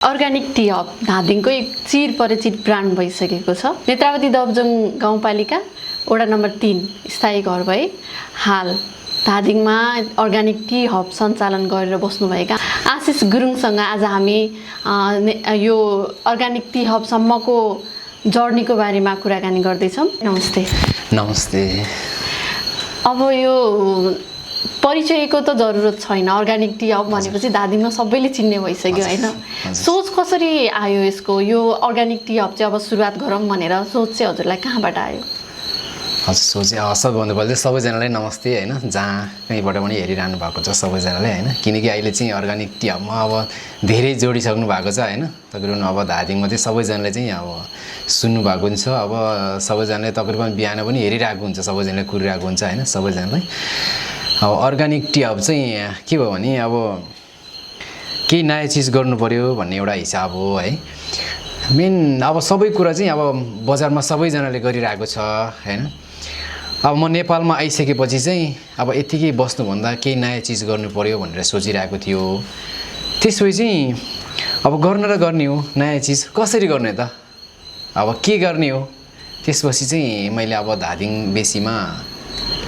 Organic T hub धादिङको एक चिरपरिचित brand भइसकेको छ। नेत्रावती दबजङ गाउँपालिका वडा नम्बर 3 स्थायी घर भई हाल धादिङमा अर्ग्यानिक टी हब सञ्चालन गरेर बस्नुभएका आशिष गुरुङसँग आज हामी यो अर्ग्यानिक टी हब सम्मको जर्नीको बारेमा कुराकानी गर्दैछौँ। नमस्ते। नमस्ते। अब यो परिचयको त जरुरत छैन, अर्ग्यानिक टी हब भनेपछि धादिङमा सबैले चिन्ने भइसक्यो हैन। सोच कसरी आयो यसको, यो अर्ग्यानिक टी हब चाहिँ अब सुरुवात गरौँ भनेर सोच चाहिँ हजुरलाई कहाँबाट आयो? हजुर सोचे सबभन्दा पहिले सबैजनालाई नमस्ते हैन, जहाँ कहीँबाट पनि हेरिरहनु भएको छ सबैजनाले हैन। किनकि अहिले चाहिँ अर्ग्यानिक टी हबमा अब धेरै जोडिसक्नु भएको छ हैन। तकरिबन अब धादिङमा चाहिँ सबैजनाले चाहिँ अब सुन्नु भएको हुन्छ। अब सबैजनाले तकरिबन बिहान पनि हेरिरहेको हुन्छ, सबैजनाले कुरिरहेको हुन्छ हैन सबैजनालाई। अब अर्ग्यानिक टी हब चाहिँ के भयो भने अब केही नयाँ चिज गर्नु पर्यो भन्ने एउटा हिसाब हो है। मेन अब सबै कुरा चाहिँ अब बजारमा सबैजनाले गरिरहेको छ हैन। अब म नेपालमा आइसकेपछि चाहिँ अब यतिकै बस्नुभन्दा केही नयाँ चिज गर्नु पर्यो भनेर सोचिरहेको थियो। त्यसपछि चाहिँ अब गर्न र गर्ने हो, नयाँ चिज कसरी गर्ने त, अब के गर्ने हो। त्यसपछि चाहिँ मैले अब धादिङ बेसीमा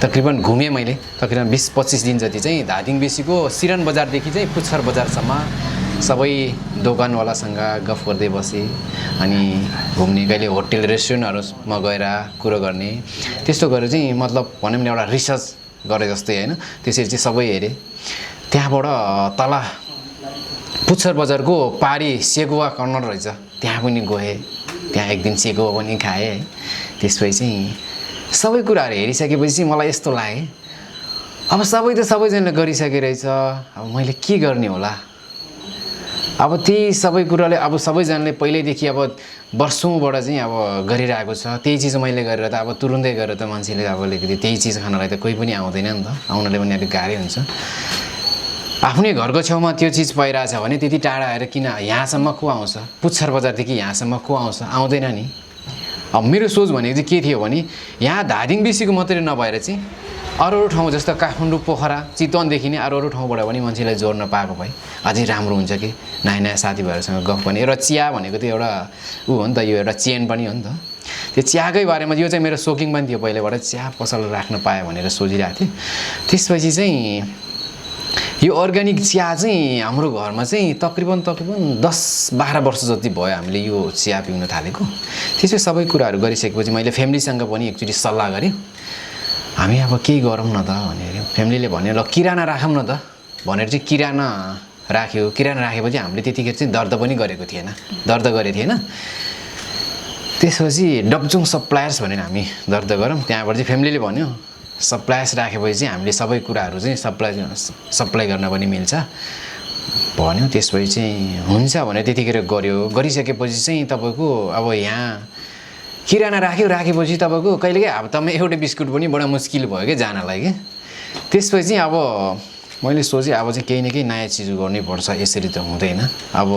तकरिबन घुमेँ। मैले तकरिबन 20-25 दिन जति चाहिँ धादिङ बेसीको सिरन बजारदेखि चाहिँ पुच्छर बजारसम्म सबै दोकानवालासँग गफ गर्दै बसेँ। अनि घुम्ने, कहिले होटल रेस्टुरेन्टहरूमा गएर कुरो गर्ने, त्यस्तो गरेर चाहिँ मतलब भनौँ न एउटा रिसर्च गरे जस्तै हैन। त्यसरी चाहिँ सबै हेरेँ। त्यहाँबाट तल पुच्छर बजारको पारी सेकुवा कर्नर रहेछ, त्यहाँ पनि गएँ। त्यहाँ एक दिन सेकुवा पनि खाएँ है। त्यसपछि चाहिँ सबै कुराहरू हेरिसकेपछि चाहिँ मलाई यस्तो लाग्यो, अब सबै त सबैजनाले गरिसके रहेछ, अब मैले के गर्ने होला। अब त्यही सबै कुराले अब सबैजनाले पहिल्यैदेखि अब वर्षौँबाट चाहिँ अब गरिरहेको छ। त्यही चिज मैले गरेर त अब तुरुन्तै गरेर त मान्छेले अब अलिकति त्यही चिज खानलाई त कोही पनि आउँदैन नि त, आउनलाई पनि अलिक गाह्रै हुन्छ। आफ्नै घरको छेउमा त्यो चिज पाइरहेछ भने त्यति टाढा आएर किन यहाँसम्म को आउँछ, पुच्छर बजारदेखि यहाँसम्म को आउँछ, आउँदैन नि। अब मेरो सोच भनेको चाहिँ के थियो भने यहाँ धादिङ बेसीको मात्रै नभएर चाहिँ अरू ठाउँ जस्तो काठमाडौँ, पोखरा, चितवनदेखि नै अरू ठाउँबाट पनि मान्छेलाई जोड्न पाएको भए अझै राम्रो हुन्छ कि। नयाँ नयाँ साथीभाइहरूसँग गफ गर्ने। र चिया भनेको त एउटा ऊ हो नि त, यो एउटा चेन पनि हो नि त। त्यो चियाकै बारेमा यो चाहिँ मेरो सोकिङ पनि थियो पहिलेबाट, चिया पसल राख्न पाएँ भनेर सोचिरहेको थिएँ। त्यसपछि चाहिँ यो अर्ग्यानिक चिया चाहिँ हाम्रो घरमा चाहिँ तकरिबन 10-12 वर्ष जति भयो हामीले यो चिया पिउन थालेको। त्यसपछि सबै कुराहरू गरिसकेपछि मैले फ्यामिलीसँग पनि एकचोटि सल्लाह गरेँ, हामी अब केही गरौँ न त भनेर। फ्यामिलीले भन्यो ल किराना राखौँ न त भनेर चाहिँ किराना राख्यो। किराना राखेपछि हामीले त्यतिखेर चाहिँ दर्ता पनि गरेको थिएन, दर्ता गरेको थिएन। त्यसपछि डबजुङ सप्लायर्स भनेर हामी दर्ता गरौँ। त्यहाँबाट चाहिँ फ्यामिलीले भन्यो सप्लायर्स राखेपछि चाहिँ हामीले सबै कुराहरू चाहिँ सप्लाई गर्न पनि मिल्छ भन्यो। त्यसपछि चाहिँ हुन्छ भनेर त्यतिखेर गऱ्यो। गरिसकेपछि चाहिँ तपाईँको अब यहाँ किराना राखेपछि तपाईँको कहिलेकै हप्तामा एउटा बिस्कुट पनि बडा मुस्किल भयो कि जानलाई कि। त्यसपछि चाहिँ अब मैले सोचेँ अब चाहिँ केही न केही नयाँ चिज गर्नैपर्छ, यसरी त हुँदैन। अब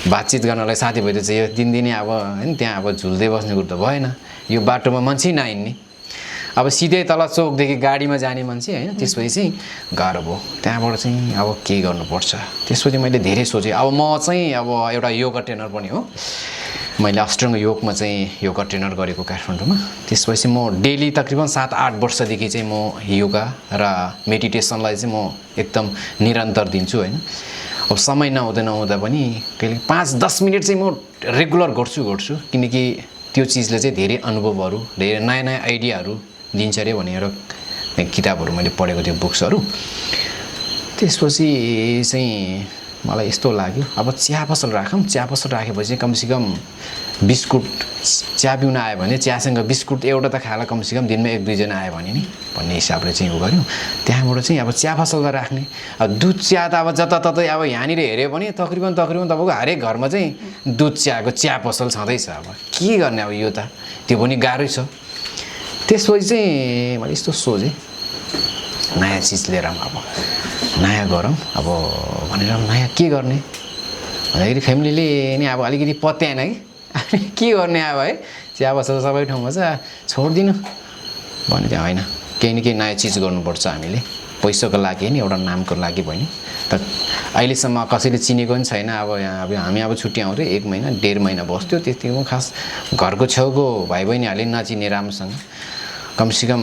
बातचित गर्नलाई साथीभाइ त चाहिँ यो दिनदिनै अब होइन त्यहाँ अब झुल्दै बस्ने कुरो त भएन। यो बाटोमा मान्छे नहिँड्ने, अब सिधै तल चोकदेखि गाडीमा जाने मान्छे होइन। त्यसपछि चाहिँ गाह्रो भयो। त्यहाँबाट चाहिँ अब के गर्नुपर्छ, त्यसपछि मैले धेरै सोचेँ। अब म चाहिँ अब एउटा योगा ट्रेनर पनि हो। मैले अष्टाङ्ग योगमा चाहिँ योगा ट्रेनर गरेको काठमाडौँमा। त्यसपछि म डेली तकरिबन 7-8 वर्षदेखि चाहिँ म योगा र मेडिटेसनलाई चाहिँ म एकदम निरन्तर दिन्छु होइन। अब समय नहुँदा पनि कहिले 5-10 मिनट चाहिँ म रेगुलर गर्छु किनकि त्यो चिजले चाहिँ धेरै अनुभवहरू, धेरै नयाँ नयाँ आइडियाहरू दिन्छ अरे भनेर किताबहरू मैले पढेको थियो, बुक्सहरू। त्यसपछि चाहिँ मलाई यस्तो लाग्यो अब चिया पसल राखौँ। चिया पसल राखेपछि कमसेकम बिस्कुट, चिया पिउन आयो भने चियासँग बिस्कुट एउटा त खाला कमसेकम दिनमा 1-2 जना आयो भने नि भन्ने हिसाबले चाहिँ उ गऱ्यो। त्यहाँबाट चाहिँ अब चिया पसल राख्ने। अब दुध चिया त अब जताततै अब यहाँनिर हेऱ्यो भने तकरिबन तपाईँको हरेक घरमा चाहिँ दुध चियाको चिया पसल छँदैछ। अब के गर्ने, अब यो त त्यो पनि गाह्रै छ। त्यसपछि चाहिँ मैले यस्तो सोचेँ नयाँ चिज लिएर अब नयाँ गरौँ अब भनेर। नयाँ के गर्ने भन्दाखेरि फ्यामिलीले नि अब अलिकति पत्याएन कि के गर्ने अब है, चिया पसल सबै ठाउँमा छ, छोडिदिनु भने चाहिँ होइन, केही न केही नयाँ चिज गर्नुपर्छ हामीले। पैसाको लागि नि एउटा नामको लागि भयो नि त अहिलेसम्म कसैले चिनेको पनि छैन अब यहाँ अब हामी अब छुट्टी आउँथ्यो 1 महिना 1.5 महिना बस्थ्यो त्यतिको खास घरको छेउको भाइ बहिनीहरूले नचिने राम्रोसँग कमसेकम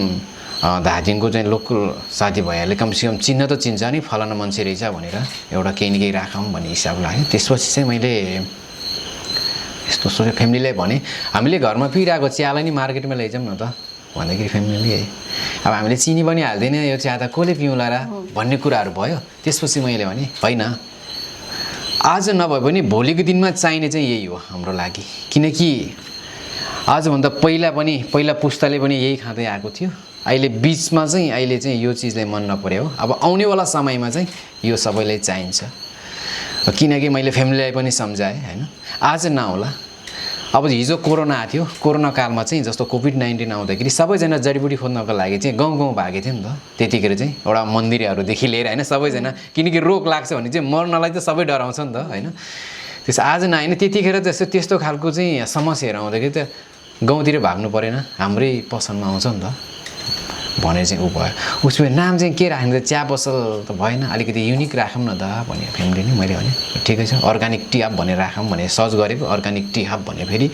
धादिङको चाहिँ लोकल साथीभाइहरूले कमसेकम चिन्न त चिन्छ नि फलाना मान्छे रहेछ भनेर एउटा केही न केही राखौँ भन्ने हिसाब लाग्यो त्यसपछि चाहिँ मैले यस्तो सोचेँ फ्यामिलीलाई भने हामीले घरमा पिइरहेको चियालाई नि मार्केटमा लैजाउँ न त भन्दाखेरि फ्यामिलीले अब हामीले चिनी पनि हाल्दैन यो चिया त कसले पिउँला र भन्ने कुराहरू भयो त्यसपछि मैले भने होइन आज नभए पनि भोलिको दिनमा चाहिने चाहिँ यही हो हाम्रो लागि किनकि आजभन्दा पहिला पुस्ताले पनि यही खाँदै आएको थियो अहिले बिचमा चाहिँ अहिले चाहिँ यो चिजलाई मन नपर्यो अब आउनेवाला समयमा चाहिँ यो सबैलाई चाहिन्छ किनकि मैले फ्यामिलीलाई पनि सम्झाएँ होइन आज नहोला अब हिजो कोरोना आएको थियो कोरोना कालमा चाहिँ जस्तो कोभिड-19 आउँदाखेरि सबैजना जडीबुटी खोज्नको लागि चाहिँ गाउँ गाउँ भागेको थियो नि त त्यतिखेर चाहिँ एउटा मन्दिरहरूदेखि लिएर होइन सबैजना किनकि रोग लाग्छ भने चाहिँ मर्नलाई त सबै डराउँछ नि त होइन त्यस आज नआएन त्यतिखेर त्यस्तो खालको चाहिँ समस्याहरू आउँदाखेरि त गाउँतिर भाग्नु परेन हाम्रै पसलमा आउँछ नि त भनेर चाहिँ ऊ भयो उसको नाम चाहिँ के राख्ने त चिया पसल त भएन अलिकति युनिक राखौँ न त भने फ्यामिली नै मैले भने ठिकै छ अर्ग्यानिक टी हब भनेर राखौँ भने सर्च गरेको अर्ग्यानिक टी हब भने फेरि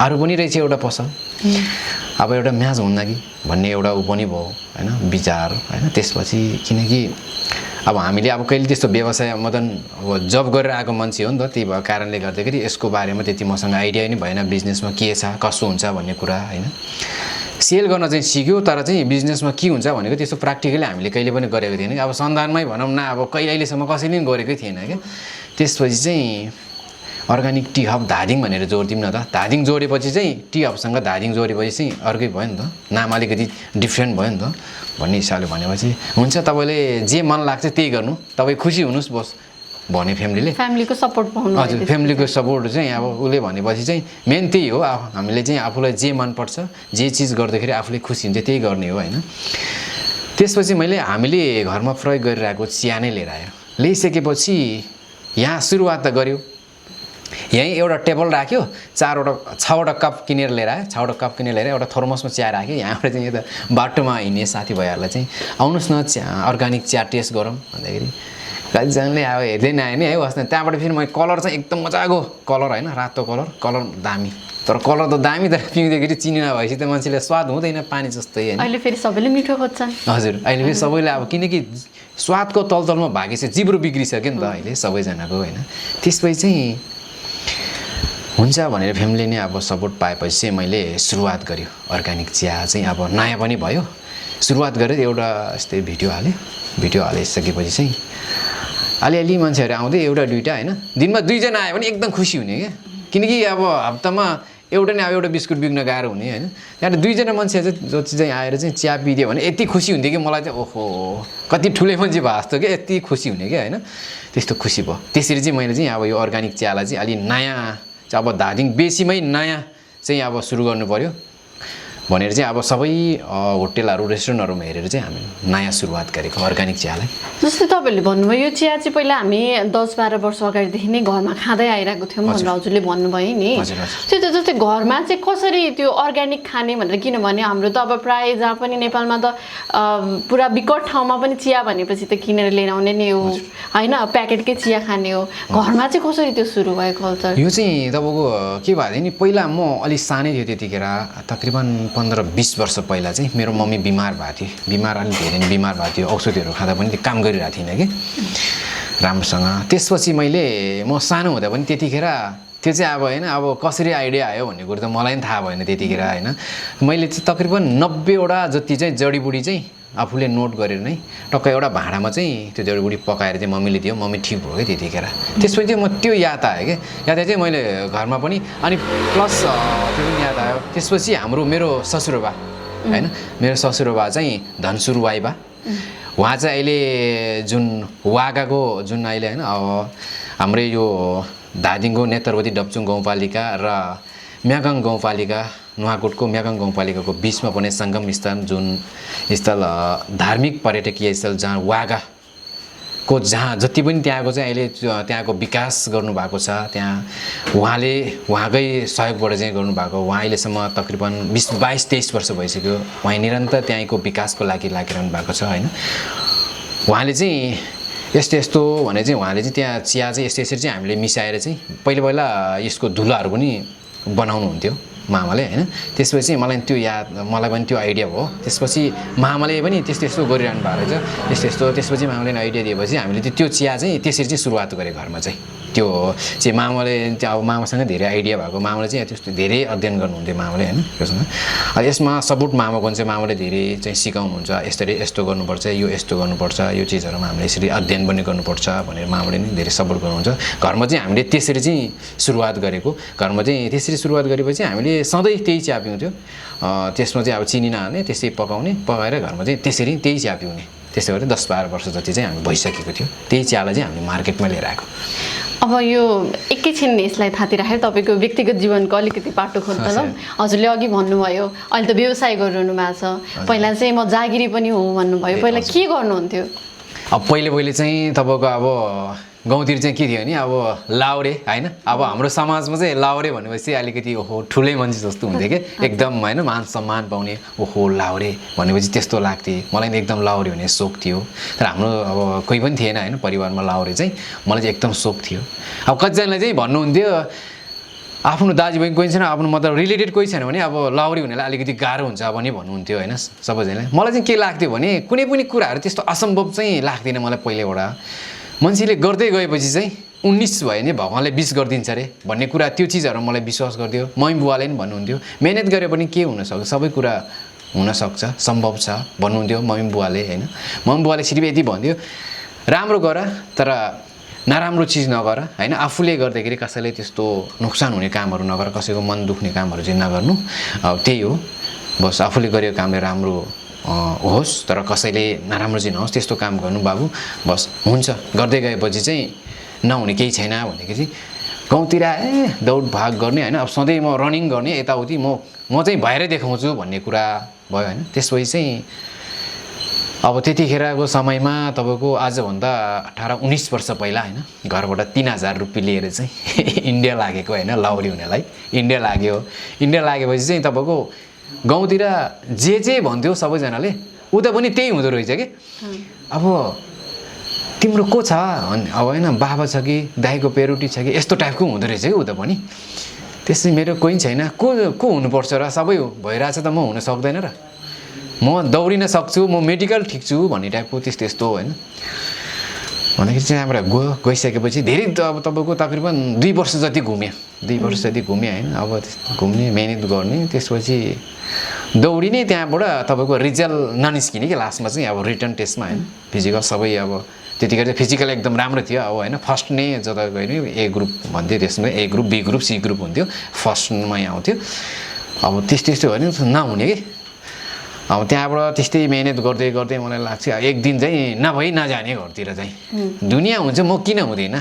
अरू पनि रहेछ एउटा पसल अब एउटा म्याच हुन्न कि भन्ने एउटा ऊ पनि भयो होइन विचार होइन त्यसपछि किनकि अब हामीले अब कहिले त्यस्तो व्यवसाय मदन अब जब गरेर आएको मान्छे हो नि त त्यही भएको कारणले गर्दाखेरि यसको बारेमा त्यति मसँग आइडिया नै भएन बिजनेसमा के छ कसो हुन्छ भन्ने कुरा होइन सेल गर्न चाहिँ सिक्यो तर चाहिँ बिजनेसमा के हुन्छ भनेको त्यस्तो प्र्याक्टिकली हामीले कहिले पनि गरेको थिएन अब सन्धानमै भनौँ न अब कहिले अहिलेसम्म कसैले पनि गरेकै थिएन क्या त्यसपछि चाहिँ अर्ग्यानिक टी हब धादिङ भनेर जोडिदिउँ न त धादिङ जोडेपछि चाहिँ टी हबसँग धादिङ जोडेपछि चाहिँ अर्कै भयो नि त नाम अलिकति डिफ्रेन्ट भयो नि त भन्ने हिसाबले भनेपछि हुन्छ तपाईँले जे मन लाग्छ त्यही गर्नु तपाईँ खुसी हुनुहोस् बस भने फ्यामिलीको सपोर्ट पाउनु हजुर फ्यामिलीको सपोर्ट चाहिँ अब उसले भनेपछि चाहिँ मेन त्यही हो हामीले चाहिँ आफूलाई जे मनपर्छ जे चिज गर्दाखेरि आफूले खुसी हुन्छ त्यही गर्ने हो होइन त्यसपछि हामीले घरमा प्रयोग गरिरहेको चिया नै लिएर आयो ल्याइसकेपछि यहाँ सुरुवात त गऱ्यो यहीँ एउटा टेबल राख्यो 6वटा कप किनेर लिएर आयो 6वटा कप किनेर लिएर एउटा थर्मसमा चिया राख्यो यहाँबाट चाहिँ यता बाटोमा हिँड्ने साथीभाइहरूलाई चाहिँ आउनुहोस् न अर्ग्यानिक चिया टेस्ट गरौँ भन्दाखेरि कतिजनाले अब हेर्दै नआयो नि है वास्तव त्यहाँबाट फेरि मैले कलर चाहिँ एकदम मजाको कलर होइन रातो कलर दामी तर कलर त दामी तर पिउँदाखेरि चिनी नभएपछि त मान्छेले स्वाद हुँदैन पानी जस्तै होइन अहिले फेरि सबैले मिठो खोज्छन् हजुर अहिले फेरि सबैले अब किनकि स्वादको तलतलमा भागेपछि जिब्रो बिग्रिसक्यो नि त अहिले सबैजनाको होइन त्यसपछि चाहिँ हुन्छ भनेर फ्यामिली नै अब सपोर्ट पाएपछि चाहिँ मैले सुरुवात गर्यो अर्ग्यानिक चिया चाहिँ अब नयाँ पनि भयो सुरुवात गरेर एउटा यस्तै भिडियो हालिसकेपछि चाहिँ अलिअलि मान्छेहरू आउँदै एउटा दुईवटा होइन दिनमा 2 जना आयो भने एकदम खुसी हुने क्या किनकि अब हप्तामा एउटा नि अब एउटा बिस्कुट बिक्न गाह्रो हुने होइन त्यहाँबाट 2 जना मान्छे जति चाहिँ आएर चाहिँ चिया पिदियो भने यति खुसी हुन्थ्यो कि मलाई चाहिँ ओहो कति ठुलै मान्छे भयो जस्तो क्या यति खुसी हुने क्या होइन त्यस्तो खुसी भयो त्यसरी चाहिँ मैले चाहिँ अब यो अर्ग्यानिक चियालाई चाहिँ अलि नयाँ चाहिँ अब धादिङ बेसीमै नयाँ चाहिँ अब सुरु गर्नु पर्यो भनेर चाहिँ अब सबै होटेलहरू रेस्टुरेन्टहरूमा हेरेर चाहिँ हामी नयाँ सुरुवात गरेको अर्ग्यानिक चियालाई जस्तै तपाईँहरूले भन्नुभयो यो चिया चाहिँ पहिला हामी 10-12 वर्ष अगाडिदेखि नै घरमा खाँदै आइरहेको थियौँ भनेर हजुरले भन्नुभयो नि त्यो त जस्तै घरमा चाहिँ कसरी त्यो अर्ग्यानिक खाने भनेर किनभने हाम्रो त अब प्रायः जहाँ पनि नेपालमा त पुरा विकट ठाउँमा पनि चिया भनेपछि त किनेर लिएर आउने नै हो होइन प्याकेटकै चिया खाने हो घरमा चाहिँ कसरी त्यो सुरु भयो कल्चर यो चाहिँ तपाईँको के भयो नि पहिला म अलिक सानै थियो त्यतिखेर तकरिबन 15-20 वर्ष पहिला चाहिँ मेरो मम्मी बिमार भएको थियो अलिक धेरै बिमार भएको थियो औषधिहरू खाँदा पनि काम गरिरहेको थिइनँ कि राम्रोसँग त्यसपछि म सानो हुँदा पनि त्यतिखेर त्यो चाहिँ अब होइन अब कसरी आइडिया आयो भन्ने कुरो त मलाई पनि थाहा भएन त्यतिखेर होइन मैले चाहिँ तकरिबन 90वटा जति चाहिँ जडीबुटी चाहिँ आफूले नोट गरेर नै टक्क एउटा भाँडामा चाहिँ त्यो जडीबुटी पकाएर चाहिँ मम्मीले दियो मम्मी ठिक भयो क्या त्यतिखेर त्यसपछि चाहिँ म त्यो याद आयो क्या याद आयो चाहिँ मैले घरमा पनि अनि प्लस त्यो पनि याद आयो त्यसपछि मेरो ससुरबा होइन मेरो ससुरबा चाहिँ धनसुर वाइबा उहाँ चाहिँ अहिले जुन वागाको जुन अहिले होइन अब हाम्रै यो धादिङको नेतरवती डप्चुङ गाउँपालिका र म्यागाङ गाउँपालिका नुवाकोटको म्यागाङ गाउँपालिकाको बिचमा पनि सङ्गम स्थान जुन स्थल धार्मिक पर्यटकीय स्थल जहाँ वागाको जहाँ जति पनि त्यहाँको चाहिँ अहिले त्यहाँको विकास गर्नुभएको छ त्यहाँ उहाँकै सहयोगबाट चाहिँ गर्नुभएको उहाँ अहिलेसम्म तकरिबन 22-23 वर्ष भइसक्यो उहाँ निरन्तर त्यहाँको विकासको लागि लागिरहनु भएको छ होइन उहाँले चाहिँ यस्तो भने चाहिँ उहाँले चाहिँ त्यहाँ चिया चाहिँ यसरी चाहिँ हामीले मिसाएर चाहिँ पहिला यसको धुलाहरू पनि बनाउनुहुन्थ्यो मामाले होइन। त्यसपछि मलाई पनि त्यो आइडिया भयो। त्यसपछि मामाले पनि त्यस्तो गरिरहनु भएको रहेछ यस्तो त्यसपछि मामाले आइडिया दिएपछि हामीले त्यो चिया चाहिँ त्यसरी चाहिँ सुरुवात गरेँ घरमा चाहिँ। त्यो चाहिँ मामाले अब मामासँग धेरै आइडिया भएको, मामाले चाहिँ त्यस्तो धेरै अध्ययन गर्नुहुन्थ्यो मामाले होइन त्योसँग। यसमा सपोर्ट मामाको हुन्छ, मामाले धेरै चाहिँ सिकाउनुहुन्छ यस्तो गर्नुपर्छ, यो यस्तो गर्नुपर्छ, यो चिजहरूमा हामीले यसरी अध्ययन पनि गर्नुपर्छ भनेर मामाले नै धेरै सपोर्ट गर्नुहुन्छ। घरमा चाहिँ हामीले त्यसरी चाहिँ सुरुवात गरेको। घरमा चाहिँ त्यसरी सुरुवात गरेपछि हामीले सधैँ त्यही चिया पिउँथ्यो। त्यसमा चाहिँ अब चिनी नहाल्ने, त्यसै पकाएर घरमा चाहिँ त्यसरी त्यही चिया पिउने। त्यसै गरी 10-12 वर्ष जति चाहिँ हामी भइसकेको थियो। त्यही चियालाई चाहिँ हामीले मार्केटमा लिएर आएको। अब यो एकैछिन यसलाई थाती राखेर तपाईँको व्यक्तिगत जीवनको अलिकति पाटो खोज्दा ल। हजुरले अघि भन्नुभयो अहिले त व्यवसाय गरिरहनु भएको छ, पहिला चाहिँ म जागिरी पनि हो भन्नुभयो, पहिला के गर्नुहुन्थ्यो? अब पहिले चाहिँ तपाईँको अब गाउँतिर चाहिँ के थियो भने अब लाउरे होइन। अब हाम्रो समाजमा चाहिँ लाउरे भनेपछि अलिकति ओहो ठुलै मान्छे जस्तो हुन्थ्यो कि एकदम होइन, मान सम्मान पाउने। ओहो लाउरे भनेपछि त्यस्तो लाग्थ्यो। मलाई एकदम लाउरे हुने सोख थियो। तर हाम्रो अब कोही पनि थिएन होइन परिवारमा लाउरे चाहिँ, मलाई चाहिँ एकदम सोख थियो। अब कतिजनाले चाहिँ भन्नुहुन्थ्यो आफ्नो दाजुभाइ कोही छैन, आफ्नो मतलब रिलेटेड कोही छैन भने अब लाउरी हुनेलाई अलिकति गाह्रो हुन्छ भने भन्नुहुन्थ्यो होइन सबैजनाले। मलाई चाहिँ के लाग्थ्यो भने कुनै पनि कुराहरू त्यस्तो असम्भव चाहिँ लाग्दैन मलाई पहिलेबाट। मान्छेले गर्दै गएपछि चाहिँ 19 भयो भने भगवान्ले 20 गरिदिन्छ अरे भन्ने कुरा, त्यो चिजहरू मलाई विश्वास गर्थ्यो। मम्मी बुवाले पनि भन्नुहुन्थ्यो मेहनत गरे पनि के हुनसक्छ, सबै कुरा हुनसक्छ, सम्भव छ भन्नुहुन्थ्यो मम्मी बुवाले होइन। मम्मी बुवाले सिर्फ यति भन्थ्यो राम्रो गर तर नराम्रो चिज नगर होइन। आफूले गर्दाखेरि कसैले त्यस्तो नोक्सान हुने कामहरू नगर, कसैको मन दुख्ने कामहरू चाहिँ नगर्नु। अब त्यही हो, बस आफूले गरेको कामले राम्रो होस् तर कसैले नराम्रो चाहिँ नहोस्, त्यस्तो काम गर्नु बाबु। बस हुन्छ, गर्दै गएपछि चाहिँ नहुने केही छैन भनेको चाहिँ गाउँतिर दौड भाग गर्ने होइन। अब सधैँ म रनिङ गर्ने यताउति म चाहिँ भएरै देखाउँछु भन्ने कुरा भयो होइन। त्यसपछि चाहिँ अब त्यतिखेरको समयमा तपाईँको आजभन्दा 18-19 वर्ष पहिला होइन घरबाट 3000 रुपियाँ लिएर चाहिँ इन्डिया लागेको होइन लाउरी हुनेलाई। इन्डिया लाग्यो। इन्डिया लागेपछि चाहिँ तपाईँको गाउँतिर जे भन्थ्यो सबैजनाले उता पनि त्यही हुँदो रहेछ कि अब तिम्रो को छ अब होइन, बाबा छ कि दाइको पेरोटी छ कि यस्तो टाइपको हुँदो रहेछ कि उता पनि। त्यसै मेरो कोही छैन, को हुनुपर्छ र सबै भइरहेछ त म हुन सक्दैन र, म दौडिन सक्छु, म मेडिकल ठिक छु भन्ने टाइपको त्यस्तो होइन। भनेपछि चाहिँ त्यहाँबाट गइसकेपछि धेरै अब तपाईँको तकरिबन 2 वर्ष जति घुम्यो। 2 वर्ष जति घुम्यो होइन। अब घुम्ने मेहनत गर्ने, त्यसपछि दौडिने, त्यहाँबाट तपाईँको रिजल्ट ननिस्किने कि लास्टमा चाहिँ अब रिटर्न टेस्टमा होइन फिजिकल सबै अब त्यतिखेर चाहिँ फिजिकल एकदम राम्रो थियो अब होइन। फर्स्ट नै जता गयो भने ए ग्रुप भन्थ्यो, त्यसमा A group B group C group हुन्थ्यो, फर्स्टमै आउँथ्यो। अब त्यस्तो भयो भने नहुने कि अब त्यहाँबाट त्यस्तै मेहनत गर्दै मलाई लाग्छ एक दिन चाहिँ नभई नजाने घरतिर चाहिँ दुनियाँ हुन्छ, म किन हुँदैन,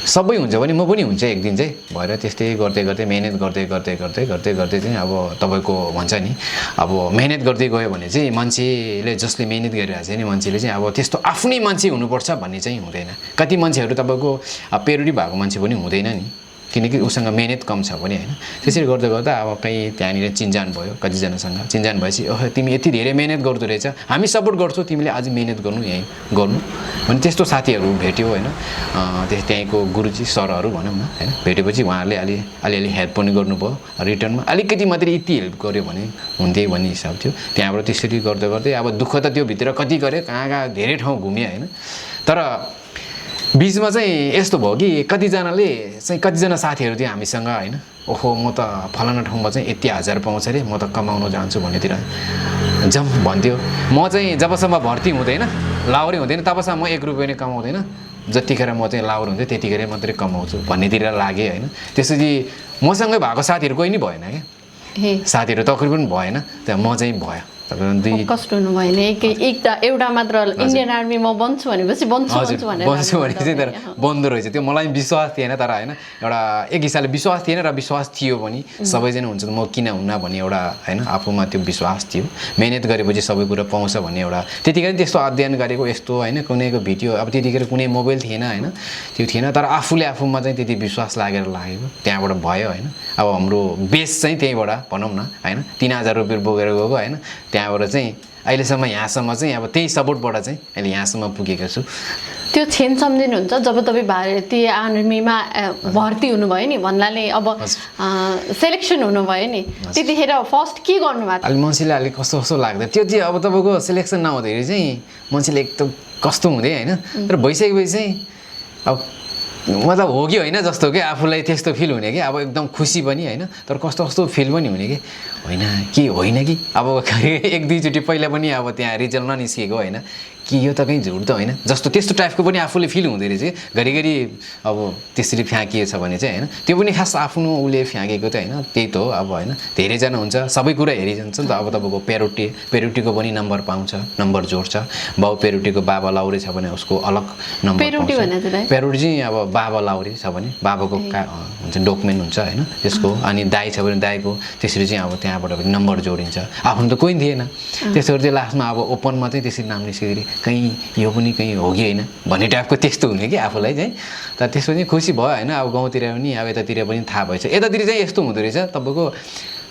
सबै हुन्छ भने म पनि हुन्छ एक दिन चाहिँ भएर त्यस्तै गर्दै मेहनत गर्दै चाहिँ अब तपाईँको भन्छ नि अब मेहनत गर्दै गयो भने चाहिँ मान्छेले जसले मेहनत गरिरहेको छ नि मान्छेले चाहिँ अब त्यस्तो आफ्नै मान्छे हुनुपर्छ भन्ने चाहिँ हुँदैन। कति मान्छेहरू तपाईँको पेरोडी भएको मान्छे पनि हुँदैन नि, किनकि उसँग मेहनत कम छ भने होइन। त्यसरी गर्दा अब कहीँ त्यहाँनिर चिन्जान भयो, कतिजनासँग चिन्जान भएपछि ओह तिमी यति धेरै मेहनत गर्दो रहेछ, हामी सपोर्ट गर्छौँ, तिमीले अझै मेहनत गर्नु यहीँ गर्नु भने त्यस्तो साथीहरू भेट्यो होइन। त्यहीँको गुरुजी सरहरू भनौँ न होइन, भेटेपछि उहाँहरूले अलिअलि हेल्प पनि गर्नुभयो, रिटर्नमा अलिकति मात्रै यति हेल्प गर्यो भने हुन्थ्यो भन्ने हिसाब थियो। त्यहाँबाट त्यसरी गर्दै अब दुःख त त्यो भित्र कति गऱ्यो, कहाँ धेरै ठाउँ घुम्यो होइन। तर बिचमा चाहिँ यस्तो भयो कि कतिजना साथीहरू थियो हामीसँग होइन। ओहो म त फलाना ठाउँमा चाहिँ यति 1000 पाउँछ अरे, म त कमाउनु जान्छु भन्नेतिर जम भन्थ्यो। म चाहिँ जबसम्म भर्ती हुँदैन लाउरे हुँदैन तबसम्म म 1 रुपियाँ पनि कमाउँदैन, जतिखेर म चाहिँ लाउरे हुन्थ्यो त्यतिखेर मात्रै कमाउँछु भन्नेतिर लागेँ होइन। त्यसपछि मसँगै भएको साथीहरू कोही नि भएन क्या, साथीहरू तकरिबन भएन, त्यहाँ म चाहिँ भयो। कष्ट हुनु भएन एउटा मात्र इन्डियन आर्मी म बन्छु भनेपछि बन्छु भने चाहिँ तर बन्दो रहेछ। त्यो मलाई विश्वास थिएन, तर होइन एउटा एक हिसाबले विश्वास थिएन र विश्वास थियो भने सबैजना हुन्छ म किन हुन्न भन्ने एउटा होइन आफूमा त्यो विश्वास थियो। मेहनत गरेपछि सबै कुरा पाउँछ भन्ने एउटा त्यतिखेर त्यस्तो अध्ययन गरेको यस्तो होइन कुनैको भिडियो अब त्यतिखेर कुनै मोबाइल थिएन होइन, त्यो थिएन। तर आफूमा चाहिँ त्यति विश्वास लागेको त्यहाँबाट भयो होइन। अब हाम्रो बेस चाहिँ त्यहीँबाट भनौँ न होइन 3000 रुपियाँ बोकेर गएको होइन। त्यहाँबाट चाहिँ अहिलेसम्म यहाँसम्म चाहिँ अब त्यही सपोर्टबाट चाहिँ अहिले यहाँसम्म पुगेको छु। त्यो क्षण सम्झिनुहुन्छ जब तपाईँ भारतीय आर्मीमा भर्ती हुनुभयो नि भन्नाले अब सेलेक्सन हुनुभयो नि त्यतिखेर फर्स्ट के गर्नुभएको? अहिले मान्छेले अलिक कस्तो कस्तो लाग्दै त्यो चाहिँ अब तपाईँको सेलेक्सन नहुँदाखेरि चाहिँ मान्छेले एकदम कस्तो हुँदै होइन, तर भइसकेपछि चाहिँ अब मतलब हो कि होइन जस्तो कि आफूलाई त्यस्तो फिल हुने कि अब एकदम खुसी पनि होइन, तर कस्तो कस्तो फिल पनि हुने कि होइन कि अब एक दुईचोटि पहिला पनि अब त्यहाँ रिजल्ट ननिस्किएको होइन कि यो त कहीँ झुट त होइन जस्तो त्यस्तो टाइपको पनि आफूले फिल हुँदै रहेछ। घरिघरि अब त्यसरी फ्याँकिएछ भने चाहिँ होइन त्यो पनि खास आफ्नो उसले फ्याँकेको त होइन, त्यही त हो अब होइन। धेरैजना हुन्छ सबै कुरा हेरिजान्छ नि त। अब तपाईँको पेरोटीको पनि नम्बर पाउँछ, नम्बर जोड्छ। बाउ पेरोटीको बाबा लाउरे छ भने उसको अलग नम्बर पाउँछ। पेरोटी चाहिँ अब बाबा लाउरे छ भने बाबाको हुन्छ डकुमेन्ट हुन्छ होइन त्यसको, अनि दाई छ भने दाईको, त्यसरी चाहिँ अब त्यहाँबाट पनि नम्बर जोडिन्छ। आफ्नो त कोही थिएन, त्यसो गरी लास्टमा अब ओपनमा चाहिँ त्यसरी नाम निस्किँदाखेरि कहीँ यो पनि कहीँ हो कि होइन भन्ने टाइपको त्यस्तो हुने कि आफूलाई चाहिँ। तर त्यसको चाहिँ खुसी भयो होइन। अब गाउँतिर पनि अब यतातिर पनि थाहा भएछ। यतातिर चाहिँ यस्तो हुँदो रहेछ तपाईँको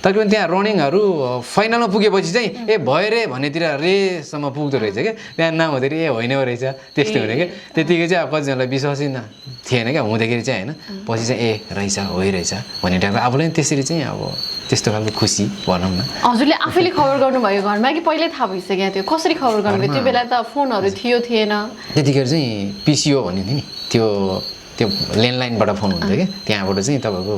तकरिबन त्यहाँ रनिङहरू फाइनलमा पुगेपछि चाहिँ ए भयो रे भन्नेतिर रेसम्म पुग्दो रहेछ क्या, त्यहाँ नहुँदाखेरि ए होइन रहेछ त्यस्तो हुने क्या। त्यतिकै चाहिँ अब कतिजनालाई विश्वासै थिएन क्या, हुँदाखेरि चाहिँ होइन पछि चाहिँ ए रहेछ होइरहेछ भन्ने टाइपको आफूलाई त्यसरी चाहिँ अब त्यस्तो खालको खुसी भनौँ न। हजुरले आफैले खबर गर्नुभयो घरमा कि पहिल्यै थाहा भइसक्यो थियो? कसरी खबर गर्नुभयो? त्यो बेला त फोनहरू थियो थिएन त्यतिखेर चाहिँ पिसिओ भन्ने थियो नि, त्यो ल्यान्डलाइनबाट फोन हुन्थ्यो क्या, त्यहाँबाट चाहिँ तपाईँको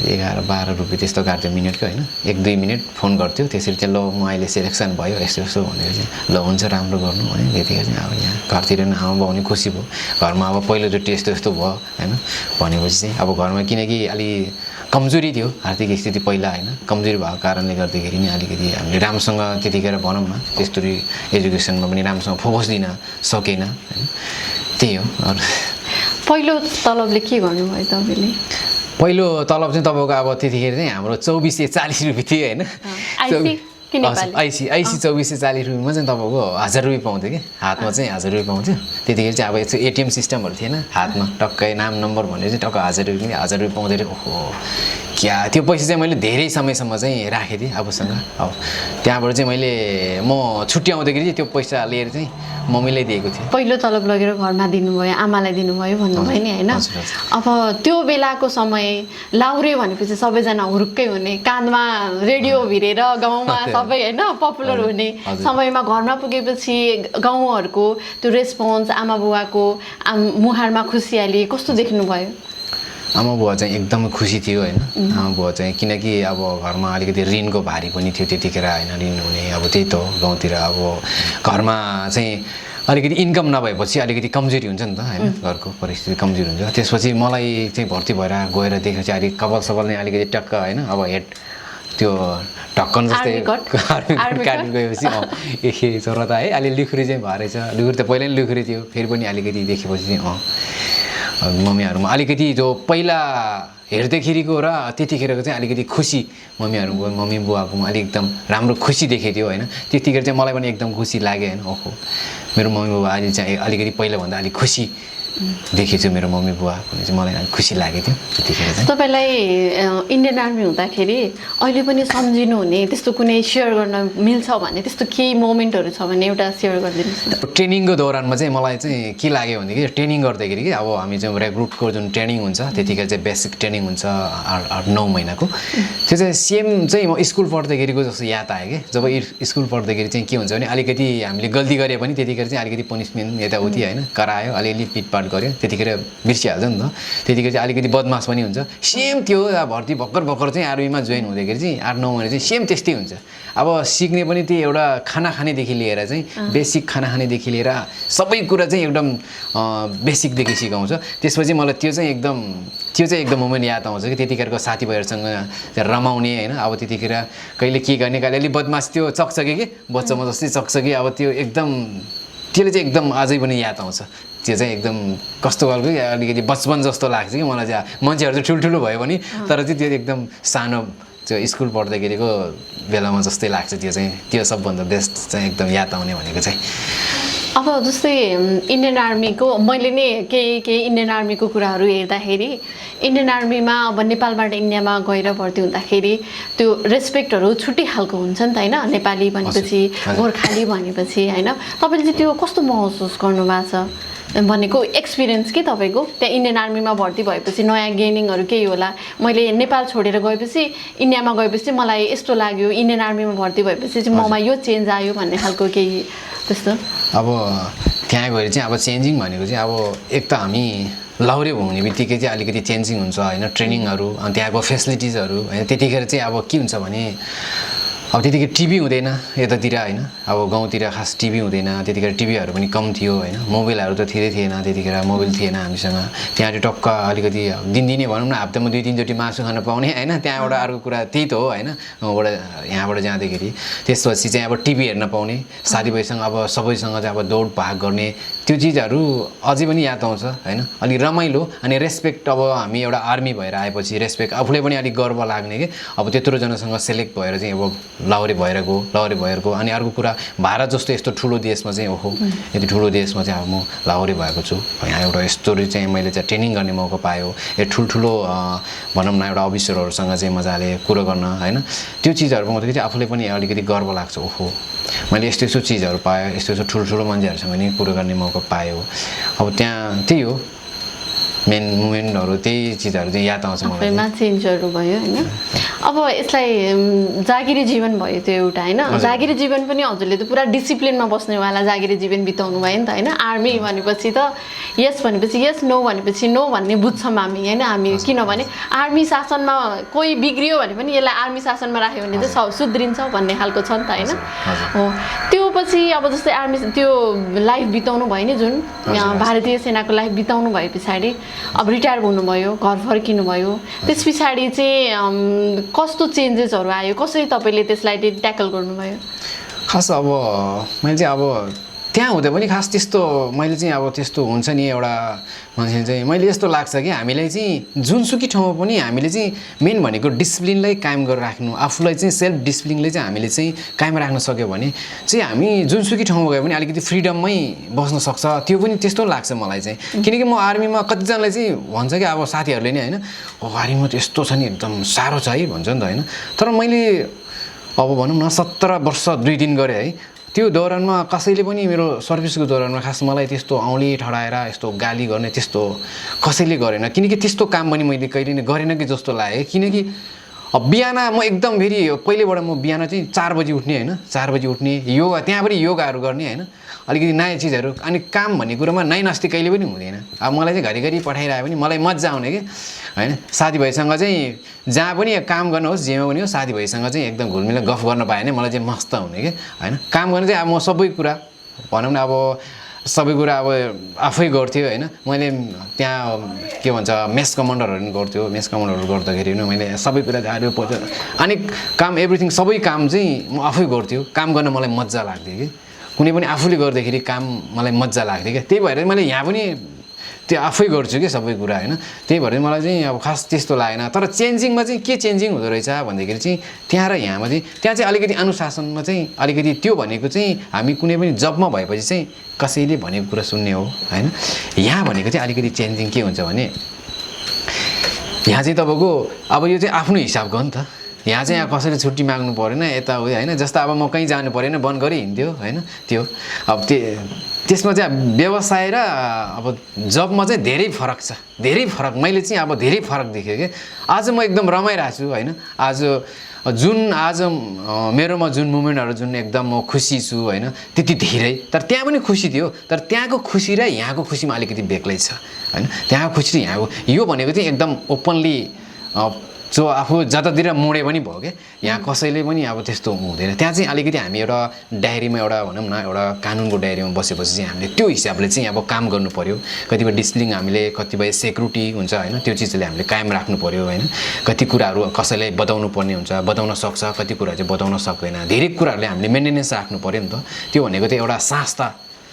11-12 रुपियाँ त्यस्तो काट्थ्यो मिनटको होइन, 1-2 मिनट फोन गर्थ्यो। त्यसरी चाहिँ ल म अहिले सेलेक्सन भयो यस्तो यस्तो भनेर चाहिँ ल हुन्छ राम्रो गर्नु भने त्यतिखेर चाहिँ अब यहाँ घरतिर पनि आमा बाउ पनि खुसी भयो। घरमा अब पहिलोचोटि यस्तो यस्तो भयो होइन भनेपछि चाहिँ अब घरमा किनकि अलि कमजोरी थियो आर्थिक स्थिति पहिला होइन, कमजोरी भएको कारणले गर्दाखेरि नि अलिकति हामीले राम्रोसँग त्यतिखेर भनौँ न त्यस्तरी एजुकेसनमा पनि राम्रोसँग फोकस दिन सकेन होइन, त्यही हो। अरू पहिलो तलबले के गर्नुभयो तपाईँले? पहिलो तलब चाहिँ तपाईँको अब त्यतिखेर चाहिँ हाम्रो 2440 रुपियाँ थियो होइन। आइसी 2440 रुपियाँमा चाहिँ तपाईँको 1000 रुपियाँ पाउँथ्यो कि, हातमा चाहिँ 1000 रुपियाँ पाउँथ्यो। त्यतिखेर चाहिँ अब यस्तो एटिएम सिस्टमहरू थिएन, हातमा टक्कै नाम नम्बर भनेर चाहिँ टक्क 1000 रुपियाँ पाउँदै थियो। ओहो क्या त्यो पैसा चाहिँ मैले धेरै समयसम्म चाहिँ राखेको थिएँ आफूसँग। अब त्यहाँबाट चाहिँ म छुट्टी आउँदाखेरि चाहिँ त्यो पैसा लिएर चाहिँ मम्मीलाई दिएको थिएँ। पहिलो तलब लगेर घरमा दिनुभयो, आमालाई दिनुभयो भन्नुभयो नि होइन। अब त्यो बेलाको समय लाउरे भनेपछि सबैजना हुरुक्कै हुने, काँधमा रेडियो भिरेर गाउँमा सबै होइन पपुलर हुने समयमा घरमा पुगेपछि गाउँहरूको त्यो रेस्पोन्स, आमा बुवाको मुहारमा खुसियाली कस्तो देख्नुभयो? आमा बुवा चाहिँ एकदमै खुसी थियो होइन। आमा बुवा चाहिँ किनकि अब घरमा अलिकति ऋणको भारी पनि थियो त्यतिखेर होइन, ऋण हुने अब त्यही त हो। गाउँतिर अब घरमा चाहिँ अलिकति इन्कम नभएपछि अलिकति कमजोरी हुन्छ नि त होइन, घरको परिस्थिति कमजोरी हुन्छ। त्यसपछि मलाई चाहिँ भर्ती भएर गएर देखेर चाहिँ अलिक कपाल सपाल नै अलिकति टक्क होइन अब हेड त्यो ढक्कन जस्तै आर्मी काट्नु गएपछि ए छोरा त है अलि लुखुरी चाहिँ भएछ। लुखुरी त पहिला नै लुखुरी थियो, फेरि पनि अलिकति देखेपछि चाहिँ मम्मीहरूमा अलिकति जो पहिला हेर्दैखेरिको र त्यतिखेरको चाहिँ अलिकति खुसी मम्मी बुवाकोमा अलिक एकदम राम्रो खुसी देखेको थियो होइन। त्यतिखेर चाहिँ मलाई पनि एकदम खुसी लाग्यो होइन। ओहो मेरो मम्मी बुबा अहिले चाहिँ अलिकति पहिलाभन्दा अलिक खुसी देखेको छु मेरो मम्मी बुवा भने चाहिँ मलाई खुसी लागेको थियो त्यतिखेर चाहिँ। तपाईँलाई इन्डियन आर्मी हुँदाखेरि अहिले पनि सम्झिनु हुने त्यस्तो कुनै सेयर गर्न मिल्छ भने त्यस्तो केही मोमेन्टहरू छ भने एउटा सेयर गरिदिनुहोस् न। ट्रेनिङको दौरानमा चाहिँ मलाई चाहिँ के लाग्यो भनेदेखि ट्रेनिङ गर्दाखेरि कि अब हामी चाहिँ रेक्रुटको जुन ट्रेनिङ हुन्छ त्यतिखेर चाहिँ बेसिक ट्रेनिङ हुन्छ 8-9 महिनाको, त्यो चाहिँ सेम चाहिँ म स्कुल पढ्दाखेरिको जस्तो याद आयो कि। जब स्कुल पढ्दाखेरि चाहिँ के हुन्छ भने अलिकति हामीले गल्ती गरे पनि त्यतिखेर चाहिँ अलिकति पनिसमेन्ट यताउति होइन करायो, अलिअलि पिटपाट गऱ्यो, त्यतिखेर बिर्सिहाल्छ नि त। त्यतिखेर चाहिँ अलिकति बदमास पनि हुन्छ। सेम त्यो भर्ती भर्खर चाहिँ आर्मीमा जोइन हुँदाखेरि चाहिँ 8-9 महिना चाहिँ सेम त्यस्तै हुन्छ। अब सिक्ने पनि त्यही एउटा खाना खानेदेखि लिएर चाहिँ बेसिक खाना खानेदेखि लिएर सबै कुरा चाहिँ एकदम बेसिकदेखि सिकाउँछ। त्यसपछि मलाई त्यो चाहिँ एकदम मोमेन्ट याद आउँछ कि त्यतिखेरको साथीभाइहरूसँग रमाउने होइन। अब त्यतिखेर कहिले के गर्ने कहिले अलिक बदमास त्यो चकचके कि बच्चामा जस्तै चकचके, अब त्यो एकदम त्यसले चाहिँ एकदम अझै पनि याद आउँछ। त्यो चाहिँ एकदम कस्तो खालको अलिकति बचपन जस्तो लाग्छ कि मलाई चाहिँ। मान्छेहरू चाहिँ ठुल्ठुलो भयो भने तर चाहिँ त्यो एकदम सानो त्यो स्कुल पढ्दाखेरिको बेलामा जस्तै लाग्छ। त्यो सबभन्दा बेस्ट चाहिँ एकदम याद आउने भनेको चाहिँ अब जस्तै इन्डियन आर्मीको मैले नै केही इन्डियन आर्मीको कुराहरू हेर्दाखेरि इन्डियन आर्मीमा अब नेपालबाट इन्डियामा गएर भर्ती हुँदाखेरि त्यो रेस्पेक्टहरू छुट्टै खालको हुन्छ नि त होइन नेपाली भनेपछि गोर्खाली भनेपछि होइन तपाईँले चाहिँ त्यो कस्तो महसुस गर्नुभएको छ भनेको एक्सपिरियन्स के तपाईँको त्यहाँ इन्डियन आर्मीमा भर्ती भएपछि नयाँ गेनिङहरू केही होला मैले नेपाल छोडेर गएपछि इन्डियामा गएपछि मलाई यस्तो लाग्यो इन्डियन आर्मीमा भर्ती भएपछि चाहिँ ममा यो चेन्ज आयो भन्ने खालको केही त्यस्तो अब त्यहाँ गएर चाहिँ अब चेन्जिङ भनेको चाहिँ अब एक त हामी लाहुरे हुने बित्तिकै चाहिँ अलिकति चेन्जिङ हुन्छ होइन ट्रेनिङहरू अनि त्यहाँको फेसिलिटिजहरू होइन त्यतिखेर चाहिँ अब के हुन्छ भने अब त्यतिखेर टिभी हुँदैन यतातिर होइन अब गाउँतिर खास टिभी हुँदैन त्यतिखेर टिभीहरू पनि कम थियो होइन मोबाइलहरू त थिएन त्यतिखेर मोबाइल थिएन हामीसँग त्यहाँ टक्क अलिकति दिनदिनै भनौँ न हप्तामा 2-3 चोटि मासु खान पाउने होइन त्यहाँबाट अर्को कुरा त्यही त हो होइन यहाँबाट जाँदाखेरि त्यसपछि चाहिँ अब टिभी हेर्न पाउने साथीभाइसँग अब सबैसँग चाहिँ अब दौड भाग गर्ने त्यो चिजहरू अझै पनि याद आउँछ होइन अलिक रमाइलो अनि रेस्पेक्ट अब हामी एउटा आर्मी भएर आएपछि रेस्पेक्ट आफूले पनि अलिक गर्व लाग्ने कि अब त्यत्रोजनासँग सेलेक्ट भएर चाहिँ अब लाहुरे भएर गयो अनि अर्को कुरा भारत जस्तो यस्तो ठुलो देशमा चाहिँ ओहो यति ठुलो देशमा चाहिँ अब म लाहुरे भएको छु यहाँ एउटा यस्तो चाहिँ मैले चाहिँ ट्रेनिङ गर्ने मौका पायो यो ठुल्ठुलो भनौँ न एउटा अफिसरहरूसँग चाहिँ मजाले कुरो गर्न होइन त्यो चिजहरू पाउँदाखेरि चाहिँ आफूले पनि अलिकति गर्व लाग्छ ओहो मैले यस्तो चिजहरू पाएँ यस्तो ठुल्ठुलो मान्छेहरूसँग नि कुरो गर्ने मौका पायो अब त्यहाँ त्यही हो मेन मुमेन्टहरू त्यही चिजहरू चाहिँ याद आउँछ मलाई चेन्जहरू भयो होइन अब यसलाई जागिरी जीवन भयो त्यो एउटा होइन जागिरी जीवन पनि हजुरले त पुरा डिसिप्लिनमा बस्नेवाला जागिरी जीवन बिताउनु भयो नि त होइन आर्मी भनेपछि त यस भनेपछि यस नो भनेपछि नो भन्ने बुझ्छौँ हामी होइन हामी किनभने आर्मी शासनमा कोही बिग्रियो भने पनि यसलाई आर्मी शासनमा राख्यो भने चाहिँ सुध्रिन्छ भन्ने खालको छ नि त होइन हो त्यो पछि अब जस्तै आर्मी त्यो लाइफ बिताउनु भयो नि जुन भारतीय सेनाको लाइफ बिताउनु भए पछाडि अब रिटायर हुनुभयो घर फर्किनु भयो त्यस पछाडि चाहिँ कस्तो चेन्जेसहरू आयो कसरी तपाईँले त्यसलाई ट्याकल गर्नुभयो खास अब मैले चाहिँ अब त्यहाँ हुँदा पनि खास त्यस्तो मैले चाहिँ अब त्यस्तो हुन्छ नि एउटा मान्छेले चाहिँ मैले यस्तो लाग्छ कि हामीलाई चाहिँ जुनसुकै ठाउँमा पनि हामीले चाहिँ मेन भनेको डिसिप्लिनलाई कायम गरेर राख्नु आफूलाई चाहिँ सेल्फ डिसिप्लिनले चाहिँ हामीले चाहिँ कायम राख्न सक्यो भने चाहिँ हामी जुनसुकै ठाउँमा गयो भने अलिकति फ्रिडममै बस्न सक्छ त्यो पनि त्यस्तो लाग्छ मलाई चाहिँ किनकि म आर्मीमा कतिजनाले चाहिँ भन्छ कि अब साथीहरूले नि होइन आर्मीमा त यस्तो छ नि एकदम साह्रो छ है भन्छ नि त होइन तर मैले अब भनौँ न 17 वर्ष 2 दिन गरेँ है त्यो दौरानमा कसैले पनि मेरो सर्भिसको दौरानमा खास मलाई त्यस्तो औँली ठडाएर यस्तो गाली गर्ने त्यस्तो कसैले गरेन किनकि त्यस्तो काम पनि मैले कहिले नै गरेन कि जस्तो लाग्यो किनकि अब बिहान म एकदम फेरि पहिलेबाट म बिहान चाहिँ 4 बजी उठ्ने होइन 4 बजी उठ्ने योगा त्यहाँ पनि योगाहरू गर्ने होइन अलिकति नयाँ चिजहरू अनि काम भन्ने कुरोमा नै नस्ती कहिले पनि हुँदैन अब मलाई चाहिँ घरिघरि पठाइरह्यो भने मलाई मजा आउने कि होइन साथीभाइसँग चाहिँ जहाँ पनि काम गर्नुहोस् जेमा पनि हो साथीभाइसँग चाहिँ एकदम घुलमिल गफ गर्न पायो भने मलाई चाहिँ मस्त हुने कि होइन काम गर्नु चाहिँ अब म सबै कुरा भनौँ न अब सबै कुरा अब आफै गर्थ्यो होइन मैले त्यहाँ के भन्छ मेस कमान्डरहरू पनि गर्थ्यो मेस कमान्डरहरू गर्दाखेरि पनि मैले सबै कुरा झार्यो पोच्यो अनि काम एभ्रिथिङ सबै काम चाहिँ म आफै गर्थ्यो काम गर्न मलाई मजा लाग्थ्यो कि कुनै पनि आफूले गर्दाखेरि काम मलाई मजा लाग्थ्यो क्या त्यही भएर मैले यहाँ पनि त्यो आफै गर्छु कि सबै कुरा होइन त्यही भएर मलाई चाहिँ अब खास त्यस्तो लागेन तर चेन्जिङमा चाहिँ के चेन्जिङ हुँदो रहेछ भन्दाखेरि चाहिँ त्यहाँ र यहाँमा चाहिँ त्यहाँ चाहिँ अलिकति अनुशासनमा चाहिँ अलिकति त्यो भनेको चाहिँ हामी कुनै पनि जबमा भएपछि चाहिँ कसैले भनेको कुरा सुन्ने हो होइन यहाँ भनेको चाहिँ अलिकति चेन्जिङ के हुन्छ भने यहाँ चाहिँ तपाईँको अब यो चाहिँ आफ्नो हिसाबको हो नि त यहाँ चाहिँ यहाँ कसैले छुट्टी माग्नु परेन यता उयो होइन जस्तो अब म कहीँ जानु परेन बन्द गरी हिँड्थ्यो होइन त्यो अब त्यसमा चाहिँ व्यवसाय र अब जबमा चाहिँ धेरै फरक छ धेरै फरक मैले चाहिँ अब धेरै फरक देखेँ कि आज म एकदम रमाइरहेको छु होइन आज मेरोमा जुन मुमेन्टहरू जुन एकदम म खुसी छु होइन त्यति धेरै तर त्यहाँ पनि खुसी थियो तर त्यहाँको खुसी र यहाँको खुसीमा अलिकति बेग्लै छ होइन त्यहाँको खुसी र यहाँको यो भनेको चाहिँ एकदम ओपनली जो आफू जतातिर मोडे पनि भयो क्या यहाँ कसैले पनि अब त्यस्तो हुँदैन त्यहाँ चाहिँ अलिकति हामी एउटा डायरीमा एउटा भनौँ न एउटा कानुनको डायरीमा बसेपछि चाहिँ हामीले त्यो हिसाबले चाहिँ अब काम गर्नु पर्यो कतिपय डिसिप्लिन हामीले कतिपय सेक्युरिटी हुन्छ होइन त्यो चिजले हामीले कायम राख्नु पर्यो होइन कति कुराहरू कसैलाई बताउनु पर्ने हुन्छ बताउन सक्छ कति कुरा चाहिँ बताउन सक्दैन धेरै कुराहरूले हामीले मेन्टेनेन्स राख्नु पर्यो नि त त्यो भनेको चाहिँ एउटा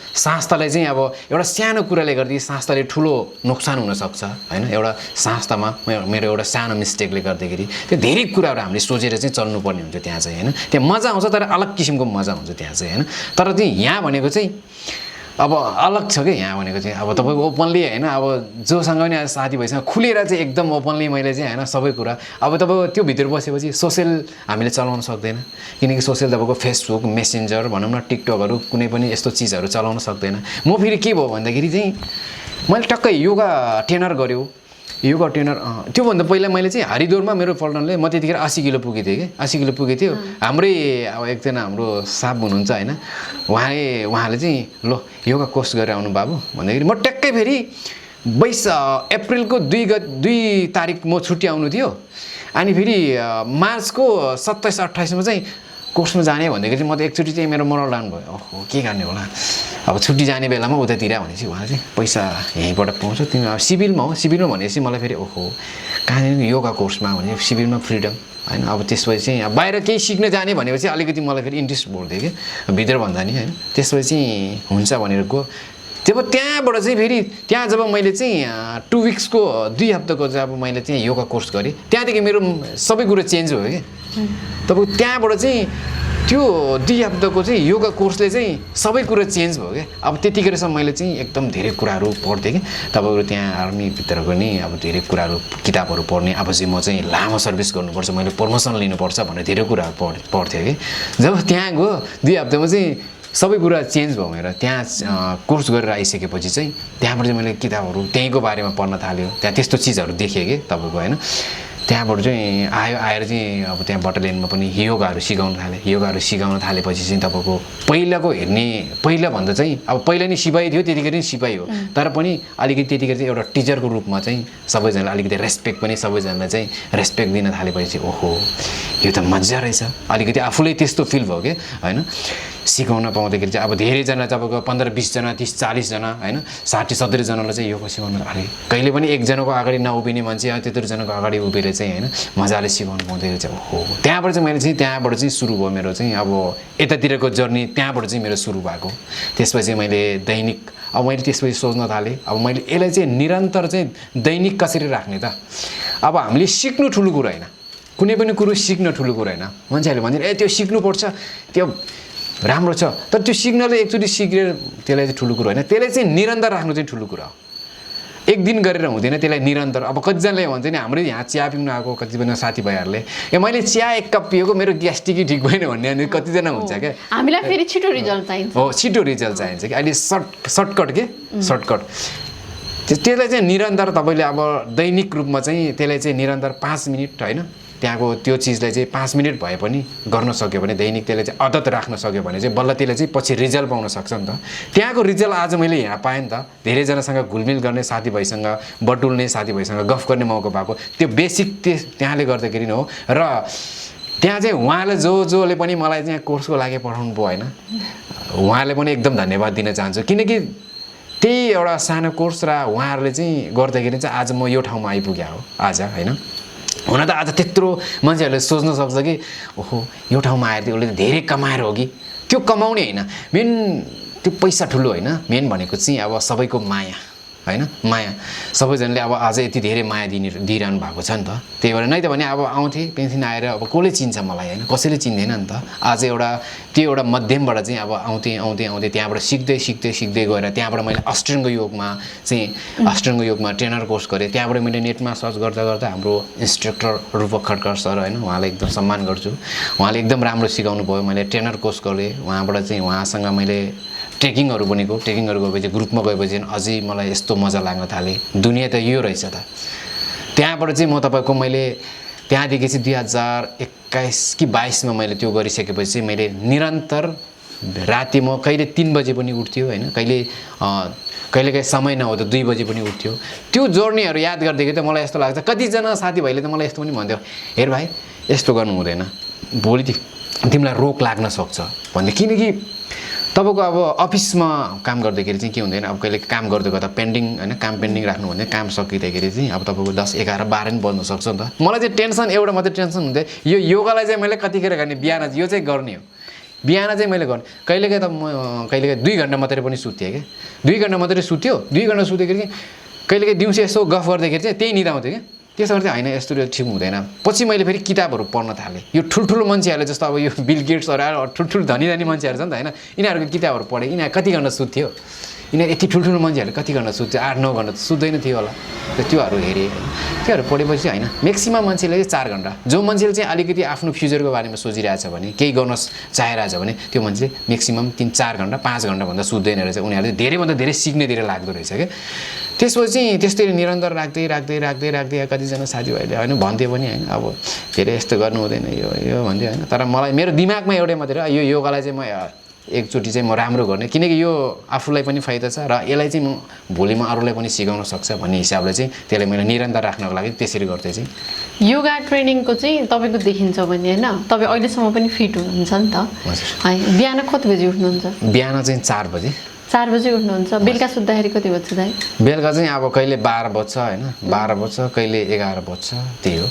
संस्थालाई चाहिँ अब एउटा सानो कुराले गर्दाखेरि संस्थाले ठुलो नोक्सान हुनसक्छ होइन एउटा संस्थामा मेरो एउटा सानो मिस्टेकले गर्दाखेरि त्यो धेरै कुराहरू हामीले सोचेर चाहिँ चल्नुपर्ने हुन्छ त्यहाँ चाहिँ होइन त्यहाँ मजा आउँछ तर अलग किसिमको मजा हुन्छ त्यहाँ चाहिँ होइन तर चाहिँ यहाँ भनेको चाहिँ अब अलग छ क्या यहाँ भनेको चाहिँ अब तपाईँको ओपनली होइन अब जोसँग पनि साथीभाइसँग खुलेर चाहिँ एकदम ओपनली मैले चाहिँ होइन सबै कुरा अब तपाईँको त्यो भित्र बसेपछि सोसियल हामीले चलाउन सक्दैन किनकि सोसियल तपाईँको फेसबुक मेसेन्जर भनौँ न टिकटकहरू कुनै पनि यस्तो चिजहरू चलाउन सक्दैन म फेरि के भयो भन्दाखेरि चाहिँ मैले टक्कै योगा ट्रेनर गऱ्यो योगा ट्रेनर त्योभन्दा पहिला मैले चाहिँ हरिद्वारमा मेरो पल्टनले म त्यतिखेर 80 किलो पुगेको थिएँ कि 80 किलो पुगेको थियो हाम्रै अब एकजना हाम्रो साप हुनुहुन्छ होइन उहाँले चाहिँ ल योगा कोर्स गरेर आउनु बाबु भन्दाखेरि म ट्याक्कै फेरि अप्रिलको 2 तारिक म छुट्टी आउनु थियो अनि फेरि मार्चको 27-28मा चाहिँ कोर्समा जाने भन्दाखेरि चाहिँ म त एकचोटि चाहिँ मेरो मोरल डाउन भयो ओहो के गर्ने होला अब छुट्टी जाने बेलामा उतातिर भनेपछि उहाँले चाहिँ पैसा यहीँबाट पाउँछ तिमी अब सिभिलमा भनेपछि मलाई फेरि ओहो कहाँनिर योगा कोर्समा भने सिभिलमा फ्रिडम होइन अब त्यसपछि चाहिँ अब बाहिर केही सिक्न जाने भनेपछि अलिकति मलाई फेरि इन्ट्रेस्ट बढ्थ्यो कि भित्र भन्दा नि होइन त्यसपछि चाहिँ हुन्छ भनेर गयो जब त्यहाँबाट चाहिँ फेरि त्यहाँ जब मैले चाहिँ 2 विक्सको 2 हप्ताको जब मैले चाहिँ योगा कोर्स गरेँ त्यहाँदेखि मेरो सबै कुरो चेन्ज भयो कि तपाईँ त्यहाँबाट चाहिँ त्यो 2 हप्ताको चाहिँ योगा कोर्सले चाहिँ सबै कुरो चेन्ज भयो क्या अब त्यतिखेरसम्म मैले चाहिँ एकदम धेरै कुराहरू पढ्थेँ कि तपाईँको त्यहाँ आर्मीभित्रको नि अब धेरै कुराहरू किताबहरू पढ्ने अब चाहिँ म चाहिँ लामो सर्भिस गर्नुपर्छ मैले प्रमोसन लिनुपर्छ भन्ने धेरै कुराहरू पढ्थेँ कि जब त्यहाँ गयो 2 हप्तामा चाहिँ सबै कुरा चेन्ज भयो मेरो त्यहाँ कोर्स गरेर आइसकेपछि चाहिँ त्यहाँबाट चाहिँ मैले किताबहरू त्यहीँको बारेमा पढ्न थाल्यो त्यहाँ त्यस्तो चिजहरू देखेँ कि तपाईँको होइन त्यहाँबाट चाहिँ आएर चाहिँ अब त्यहाँ बटालियनमा पनि योगाहरू सिकाउन थालेपछि चाहिँ तपाईँको पहिलाभन्दा चाहिँ अब पहिला नि सिपाही थियो त्यतिखेर नि सिपाही हो तर पनि अलिकति त्यतिखेर चाहिँ एउटा टिचरको रूपमा चाहिँ सबैजनालाई अलिकति रेस्पेक्ट पनि सबैजनालाई चाहिँ रेस्पेक्ट दिन थालेपछि ओहो यो त मजा रहेछ अलिकति आफूलाई त्यस्तो फिल भयो कि होइन सिकाउन पाउँदाखेरि चाहिँ अब धेरैजना तपाईँको 15-20 जना 30-40 जना होइन 60-70 जनालाई चाहिँ योगा सिकाउनु अरे कहिले पनि एकजनाको अगाडि नउभिने मान्छे त्यत्रो जनाको अगाडि उभिएर चाहिँ होइन मजाले सिकाउनु पाउँदाखेरि चाहिँ ओहो त्यहाँबाट चाहिँ मैले चाहिँ त्यहाँबाट चाहिँ सुरु भयो मेरो चाहिँ अब यतातिरको जर्नी त्यहाँबाट चाहिँ मेरो सुरु भएको त्यसपछि मैले दैनिक अब मैले त्यसपछि सोच्न थालेँ अब मैले यसलाई चाहिँ निरन्तर चाहिँ दैनिक कसरी राख्ने त अब हामीले सिक्नु ठुलो कुरा होइन कुनै पनि कुरो सिक्न ठुलो कुरा होइन मान्छेहरूले भन्छ ए त्यो सिक्नुपर्छ त्यो राम्रो छ तर त्यो सिक्नले एकचोटि सिकेर त्यसलाई चाहिँ ठुलो कुरो होइन त्यसलाई चाहिँ निरन्तर राख्नु चाहिँ ठुलो कुरा हो एक दिन गरेर हुँदैन त्यसलाई निरन्तर अब कतिजनाले भन्छ नि हाम्रो यहाँ चिया पिउनु आएको कतिजना साथीभाइहरूले ए मैले चिया 1 कप पिएको मेरो ग्यास्ट्रिकै ठिक भएन भन्ने कतिजना हुन्छ क्या हामीलाई फेरि छिटो रिजल्ट चाहिन्छ हो छिटो रिजल्ट चाहिन्छ कि अहिले सर्टकट त्यसलाई चाहिँ निरन्तर तपाईँले अब दैनिक रूपमा चाहिँ त्यसलाई चाहिँ निरन्तर 5 मिनट होइन त्यहाँको त्यो चिजलाई चाहिँ 5 मिनट भए पनि गर्न सक्यो भने दैनिक त्यसलाई चाहिँ आदत राख्न सक्यो भने चाहिँ बल्ल त्यसले चाहिँ पछि रिजल्ट पाउन सक्छ नि त त्यहाँको रिजल्ट आज मैले यहाँ पाएँ नि त धेरैजनासँग घुलमिल गर्ने साथीभाइसँग बटुल्ने साथीभाइसँग गफ गर्ने मौका पाएको त्यो बेसिक त्यहाँले गर्दाखेरि नै हो र त्यहाँ चाहिँ उहाँले जसले पनि मलाई चाहिँ कोर्सको लागि पठाउनु भयो होइन उहाँले पनि एकदम धन्यवाद दिन चाहन्छु किनकि त्यही एउटा सानो कोर्स र उहाँहरूले चाहिँ गर्दाखेरि चाहिँ आज म यो ठाउँमा आइपुग्या हो आज होइन हुन त आज त्यत्रो मान्छेहरूले सोच्न सक्छ कि ओहो यो ठाउँमा आएर त्यो उसले धेरै कमाएर हो कि त्यो कमाउने होइन मेन त्यो पैसा ठुलो होइन मेन भनेको चाहिँ अब सबैको माया होइन माया सबैजनाले अब आज यति धेरै माया दिइरहनु भएको छ नि त त्यही भएर नै त भने अब आउँथेँ पेन्सन आएर अब कसले चिन्छ मलाई होइन कसैले चिन्दैन नि त आज त्यो एउटा मध्यमबाट चाहिँ अब आउँथेँ त्यहाँबाट सिक्दै गएर त्यहाँबाट मैले अष्टाङ्ग योगमा ट्रेनर कोर्स गरेँ त्यहाँबाट मैले नेटमा सर्च गर्दा हाम्रो इन्स्ट्रक्टर रूपक खड्का सर होइन उहाँलाई एकदम सम्मान गर्छु उहाँले एकदम राम्रो सिकाउनु भयो मैले ट्रेनर कोर्स गरेँ उहाँबाट चाहिँ उहाँसँग मैले ट्रेकिङहरू गएपछि ग्रुपमा गएपछि अझै मलाई यस्तो मजा लाग्न थाले दुनियाँ त यो रहेछ त त्यहाँबाट चाहिँ म तपाईँको मैले त्यहाँदेखि चाहिँ 2021 कि 22मा मैले त्यो गरिसकेपछि चाहिँ मैले निरन्तर राति म कहिले 3 बजे पनि उठ्थ्यो होइन कहिलेकाहीँ समय नहुँदा 2 बजे पनि उठ्थ्यो त्यो जर्नीहरू याद गर्दाखेरि त मलाई यस्तो लाग्छ कतिजना साथीभाइले त मलाई यस्तो पनि भन्थ्यो हेर भाइ यस्तो गर्नु हुँदैन भोलि तिमीलाई रोग लाग्न सक्छ भन्दै किनकि तपाईँको अब अफिसमा काम गर्दाखेरि चाहिँ के हुँदैन अब कहिले काम गर्दा पेन्डिङ होइन काम पेन्डिङ राख्नु भने काम सकिँदाखेरि चाहिँ अब तपाईँको 10, 11, 12 नि बज्न सक्छ नि त मलाई चाहिँ टेन्सन एउटा मात्रै टेन्सन हुन्थ्यो यो योगालाई चाहिँ मैले कतिखेर गर्ने बिहान यो चाहिँ गर्ने हो बिहान चाहिँ मैले गर्ने कहिलेकाहीँ त म 2 घन्टा मात्रै पनि सुत्थेँ क्या 2 घन्टा मात्रै सुत्यो 2 घन्टा सुत्दाखेरि कहिलेकाहीँ दिउँसो यसो गफ गर्दाखेरि चाहिँ त्यही निदाउँथ्यो क्या त्यसो गर्दा होइन यस्तो ठिक हुँदैन। पछि मैले फेरि किताबहरू पढ्न थालेँ। यो ठुल्ठुलो मान्छेहरूले जस्तो अब यो बिल गेट्सहरू आएर ठुल्ठुलो धनी मान्छेहरू छ नि त होइन, यिनीहरूको किताबहरू पढेँ। यिनीहरू कति घन्टा सुत्थ्यो, यिनीहरू यति ठुल्ठुलो मान्छेहरूले कति घन्टा सुत्थ्यो, 8-9 घन्टा त सुत्दैन थियो होला। त्योहरू हेरेँ, त्योहरू पढेपछि होइन म्याक्सिमम् मान्छेले चाहिँ 4 घन्टा, जो मान्छेले चाहिँ अलिकति आफ्नो फ्युचरको बारेमा सोचिरहेछ भने, केही गर्न चाहिरहेछ भने त्यो मान्छेले म्याक्सिमम् 3-4 घन्टा 5 घन्टाभन्दा सुत्दैन रहेछ। उनीहरूले धेरैभन्दा धेरै सिक्नेतिर लाग्दो रहेछ क्या। त्यसपछि त्यस्तै निरन्तर राख्दै कतिजना साथीभाइले होइन भन्थ्यो पनि होइन, अब धेरै यस्तो गर्नु हुँदैन यो भन्थ्यो होइन। तर मलाई मेरो दिमागमा एउटै मात्रै यो योगालाई चाहिँ म एकचोटि चाहिँ म राम्रो गर्ने, किनकि यो आफूलाई पनि फाइदा छ र यसलाई चाहिँ म भोलि म अरूलाई पनि सिकाउन सक्छ भन्ने हिसाबले चाहिँ त्यसलाई मैले निरन्तर राख्नको लागि त्यसरी गर्दै चाहिँ योगा ट्रेनिङको चाहिँ तपाईँको देखिन्छ भने होइन, तपाईँ अहिलेसम्म पनि फिट हुनुहुन्छ नि त है। बिहान कति बजी उठ्नुहुन्छ? बिहान चाहिँ 4 बजे। 4 बजी उठ्नुहुन्छ। बेलुका सुत्दाखेरि कति बज्छ दाइ? बेलुका चाहिँ अब कहिले 12 बज्छ होइन, 12 बज्छ, कहिले 11 बज्छ, त्यही हो।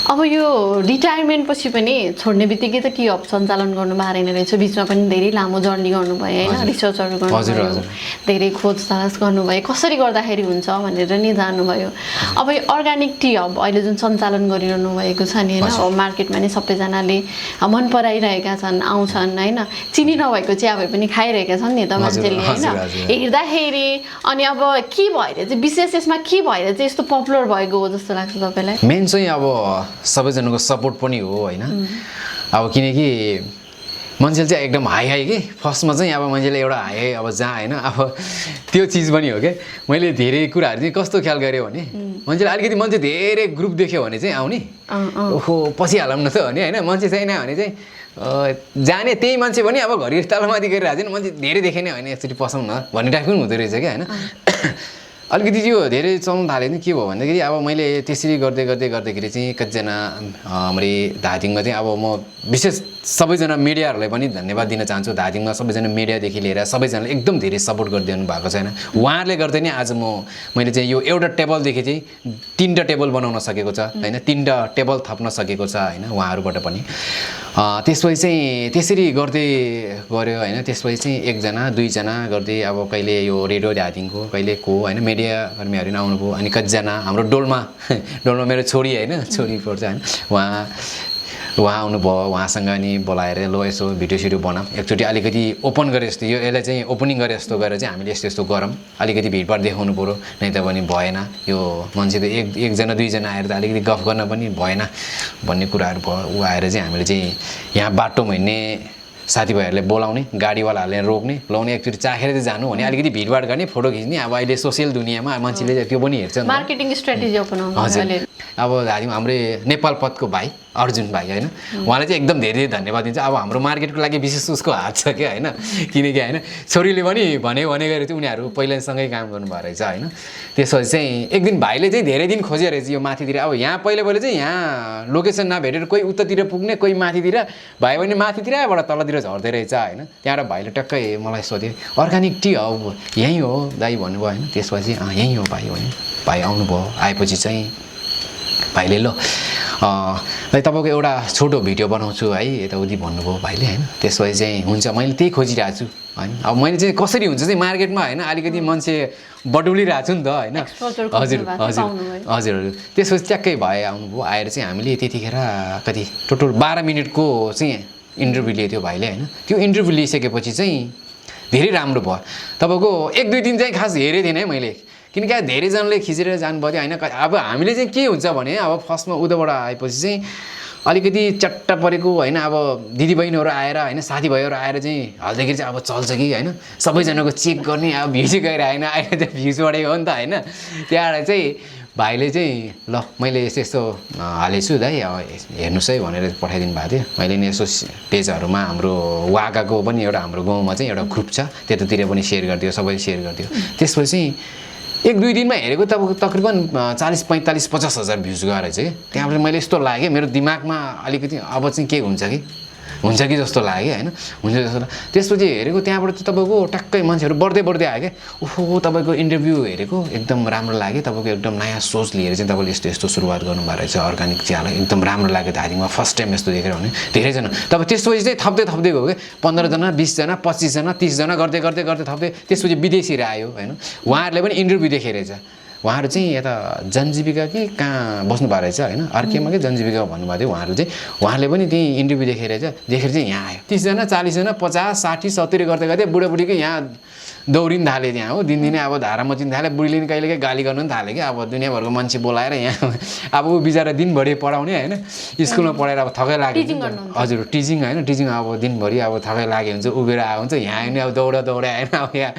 अब यो रिटायरमेन्ट पछि पनि छोड्ने बित्तिकै त के सञ्चालन गर्नु भएको रहेछ, बिचमा पनि धेरै लामो जर्नी गर्नुभयो होइन, रिसर्चहरू गर्नुभयो, धेरै खोजताज गर्नुभयो, कसरी गर्दाखेरि हुन्छ भनेर नि जान्नुभयो। अब यो अर्ग्यानिक टी अब अहिले जुन सञ्चालन गरिरहनु भएको छ नि होइन, अब मार्केटमा नि सबैजनाले मन पराइरहेका छन्, आउँछन् होइन, चिनी नभएको चिया भए पनि खाइरहेका छन् नि त मान्छेले होइन हेर्दाखेरि। अनि अब के भएर चाहिँ विशेष यसमा के भएर चाहिँ यस्तो पपुलर भएको हो जस्तो लाग्छ तपाईँलाई? मेन चाहिँ अब सबैजनाको सपोर्ट पनि हो होइन। अब किनकि मान्छेले चाहिँ एकदम हाई कि फर्स्टमा चाहिँ अब मान्छेले एउटा हाई अब जहाँ होइन, अब त्यो चिज पनि हो क्या। मैले धेरै कुराहरू चाहिँ कस्तो ख्याल गरेँ भने मान्छेले अलिकति मान्छे धेरै ग्रुप देख्यो भने चाहिँ आउने ओहो पसिहालौँ न त भने होइन, मान्छे छैन भने चाहिँ जाने त्यही मान्छे पनि अब घरि तलमाथि गरिरहेको छैन, मान्छे धेरै देखेन होइन एकचोटि पसाउँ न भन्ने टाइपको पनि हुँदो रहेछ क्या होइन। अलिकति त्यो धेरै चल्न थाल्यो नि के भयो भन्दाखेरि अब मैले त्यसरी गर्दाखेरि चाहिँ कतिजना हाम्रो धादिङमा चाहिँ अब म विशेष सबैजना मिडियाहरूलाई पनि धन्यवाद दिन चाहन्छु। धादिङमा सबैजना मिडियादेखि लिएर सबैजनाले एकदम धेरै सपोर्ट गरिदिनु भएको छैन। उहाँहरूले गर्दै नै आज मैले चाहिँ यो एउटा टेबलदेखि चाहिँ 3टा टेबल बनाउन सकेको छ होइन, 3टा टेबल थप्न सकेको छ होइन उहाँहरूबाट पनि। त्यसपछि चाहिँ त्यसरी गर्दै गऱ्यो होइन। त्यसपछि चाहिँ 1जना 2जना गर्दै अब कहिले यो रेडियो धादिङको कहिले को होइन मिडिया कर्मीहरू पनि आउनुभयो। अनि कतिजना हाम्रो डोल्मा मेरो छोरी होइन, छोरी पर्छ होइन, उहाँ आउनुभयो। उहाँसँग अनि बोलाएर लो यसो भिडियो बनाऊँ एकचोटि अलिकति ओपन गरे जस्तो, यो यसलाई चाहिँ ओपनिङ गरे जस्तो गरेर चाहिँ हामीले यस्तो गरौँ, अलिकति भिडभाड देखाउनु पऱ्यो, नै त पनि भएन। यो मान्छे त 1जना 2जना आएर त अलिकति गफ गर्न पनि भएन भन्ने कुराहरू भयो। ऊ आएर चाहिँ हामीले चाहिँ यहाँ बाटोमा हिँड्ने साथीभाइहरूले बोलाउने, गाडीवालाहरूले रोक्ने, लाउने, एकचोटि चाखेर चाहिँ जानु भने अलिकति भिडभाड गर्ने, फोटो खिच्ने। अब अहिले सोसियल दुनियाँमा मान्छेले त्यो पनि हेर्छ नि, मार्केटिङ स्ट्र्याटेजी अपनाउनु। हजुर। अब हाम्रो नेपाल पथको भाइ अर्जुन भाइ होइन, उहाँलाई चाहिँ एकदम धेरै धन्यवाद दिन्छ। अब हाम्रो मार्केटको लागि विशेष उसको हात छ क्या होइन, किनकि होइन छोरीले पनि भने गरे चाहिँ उनीहरू पहिलासँगै काम गर्नुभएको रहेछ होइन। त्यसपछि चाहिँ एक दिन भाइले चाहिँ धेरै दिन खोजे रहेछ यो माथितिर। अब यहाँ पहिले चाहिँ यहाँ लोकेसन नभेटेर कोही उतातिर पुग्ने, कोही माथितिर, भाइ भने माथितिरबाट तलतिर झर्दै रहेछ होइन। त्यहाँबाट भाइले टक्कै मलाई सोधे अर्ग्यानिक टी हो यहीँ हो दाइ भन्नुभयो होइन। त्यसपछि यहीँ हो भाइ भने भाइ आउनुभयो। आएपछि चाहिँ भाइले ल तपाईँको एउटा छोटो भिडियो बनाउँछु है यताउति भन्नुभयो भाइले होइन। त्यसपछि चाहिँ हुन्छ मैले त्यही खोजिरहेको छु होइन। अब मैले चाहिँ कसरी हुन्छ चाहिँ मार्केटमा होइन अलिकति मान्छे बटुलिरहेको छु नि त होइन। हजुर। त्यसपछि ट्याक्कै भाइ आउनुभयो। आएर चाहिँ हामीले त्यतिखेर कति टोटल 12 मिनटको चाहिँ इन्टरभ्यू लिएको थियो भाइले होइन। त्यो इन्टरभ्यू लिइसकेपछि चाहिँ धेरै राम्रो भयो। तपाईँको 1-2 दिन चाहिँ खास हेरेको थिएन है मैले, किनकि धेरैजनाले खिचेर जानुभयो होइन। अब हामीले चाहिँ के हुन्छ भने अब फर्स्टमा उताबाट आएपछि चाहिँ अलिकति चट्ट परेको होइन। अब दिदीबहिनीहरू आएर होइन साथीभाइहरू आएर चाहिँ हाल्दाखेरि चाहिँ अब चल्छ कि होइन, सबैजनाको चेक गर्ने। अब भ्युज गएर आएन, अहिले त भ्युज बढेको हो नि त होइन। त्यहाँबाट चाहिँ भाइले चाहिँ ल मैले यस्तो हालेको छु दाइ हेर्नुहोस् है भनेर पठाइदिनु भएको थियो। मैले नि यसो पेजहरूमा हाम्रो वाकाको पनि एउटा हाम्रो गाउँमा चाहिँ एउटा ग्रुप छ त्यतातिर पनि सेयर गरिदियो, सबैले सेयर गरिदियो। त्यसपछि चाहिँ 1-2 दिनमा हेरेको तपाईँको तकरिबन 40-45-50 हजार भ्युज गएर चाहिँ त्यहाँबाट मैले यस्तो लाग्यो मेरो दिमागमा अलिकति अब चाहिँ के हुन्छ कि जस्तो लाग्यो होइन, हुन्छ जस्तो लाग्यो। त्यसपछि हेरेको त्यहाँबाट चाहिँ तपाईँको टक्कै मान्छेहरू बढ्दै आयो क्या। ओहो तपाईँको इन्टरभ्यू हेरेको एकदम राम्रो लाग्यो, तपाईँको एकदम नयाँ सोच लिएर चाहिँ तपाईँले यस्तो सुरुवात गर्नुभएको रहेछ अर्ग्यानिक चियालाई, एकदम राम्रो लाग्यो धादिङमा फर्स्ट टाइम यस्तो देखेर भने धेरैजना। तब त्यसपछि चाहिँ थप्दै गयो क्या 15जना 20जना 25जना 30जना गर्दै थप्दै। त्यसपछि विदेशीहरू आयो होइन, उहाँहरूले पनि इन्टरभ्यू देखेर रहेछ उहाँहरू चाहिँ यता जनजीविका कि कहाँ बस्नु भएको रहेछ होइन अर्केमा कि जनजीविका भन्नुभएको थियो उहाँहरू चाहिँ उहाँले पनि त्यही इन्टरभ्यू देखेर चाहिँ यहाँ आयो 30जना 40जना 50 60 70 गर्दै गर्दै बुढाबुढीकै यहाँ दौडिन थाले त्यहाँ हो दिनदिनै अब धारा मचिन थाले बुढीले नि कहिलेकाहीँ गाली गर्नु पनि थाल्यो कि अब दुनियाँभरको मान्छे बोलाएर यहाँ अब ऊ बिचरा दिनभरि पढाउने होइन स्कुलमा पढाएर अब थकै लाग्यो हजुर टिचिङ होइन टिचिङ अब दिनभरि अब थकै लाग्यो हुन्छ उभिएर आएको हुन्छ यहाँ आयो नि अब दौडा होइन अब यहाँ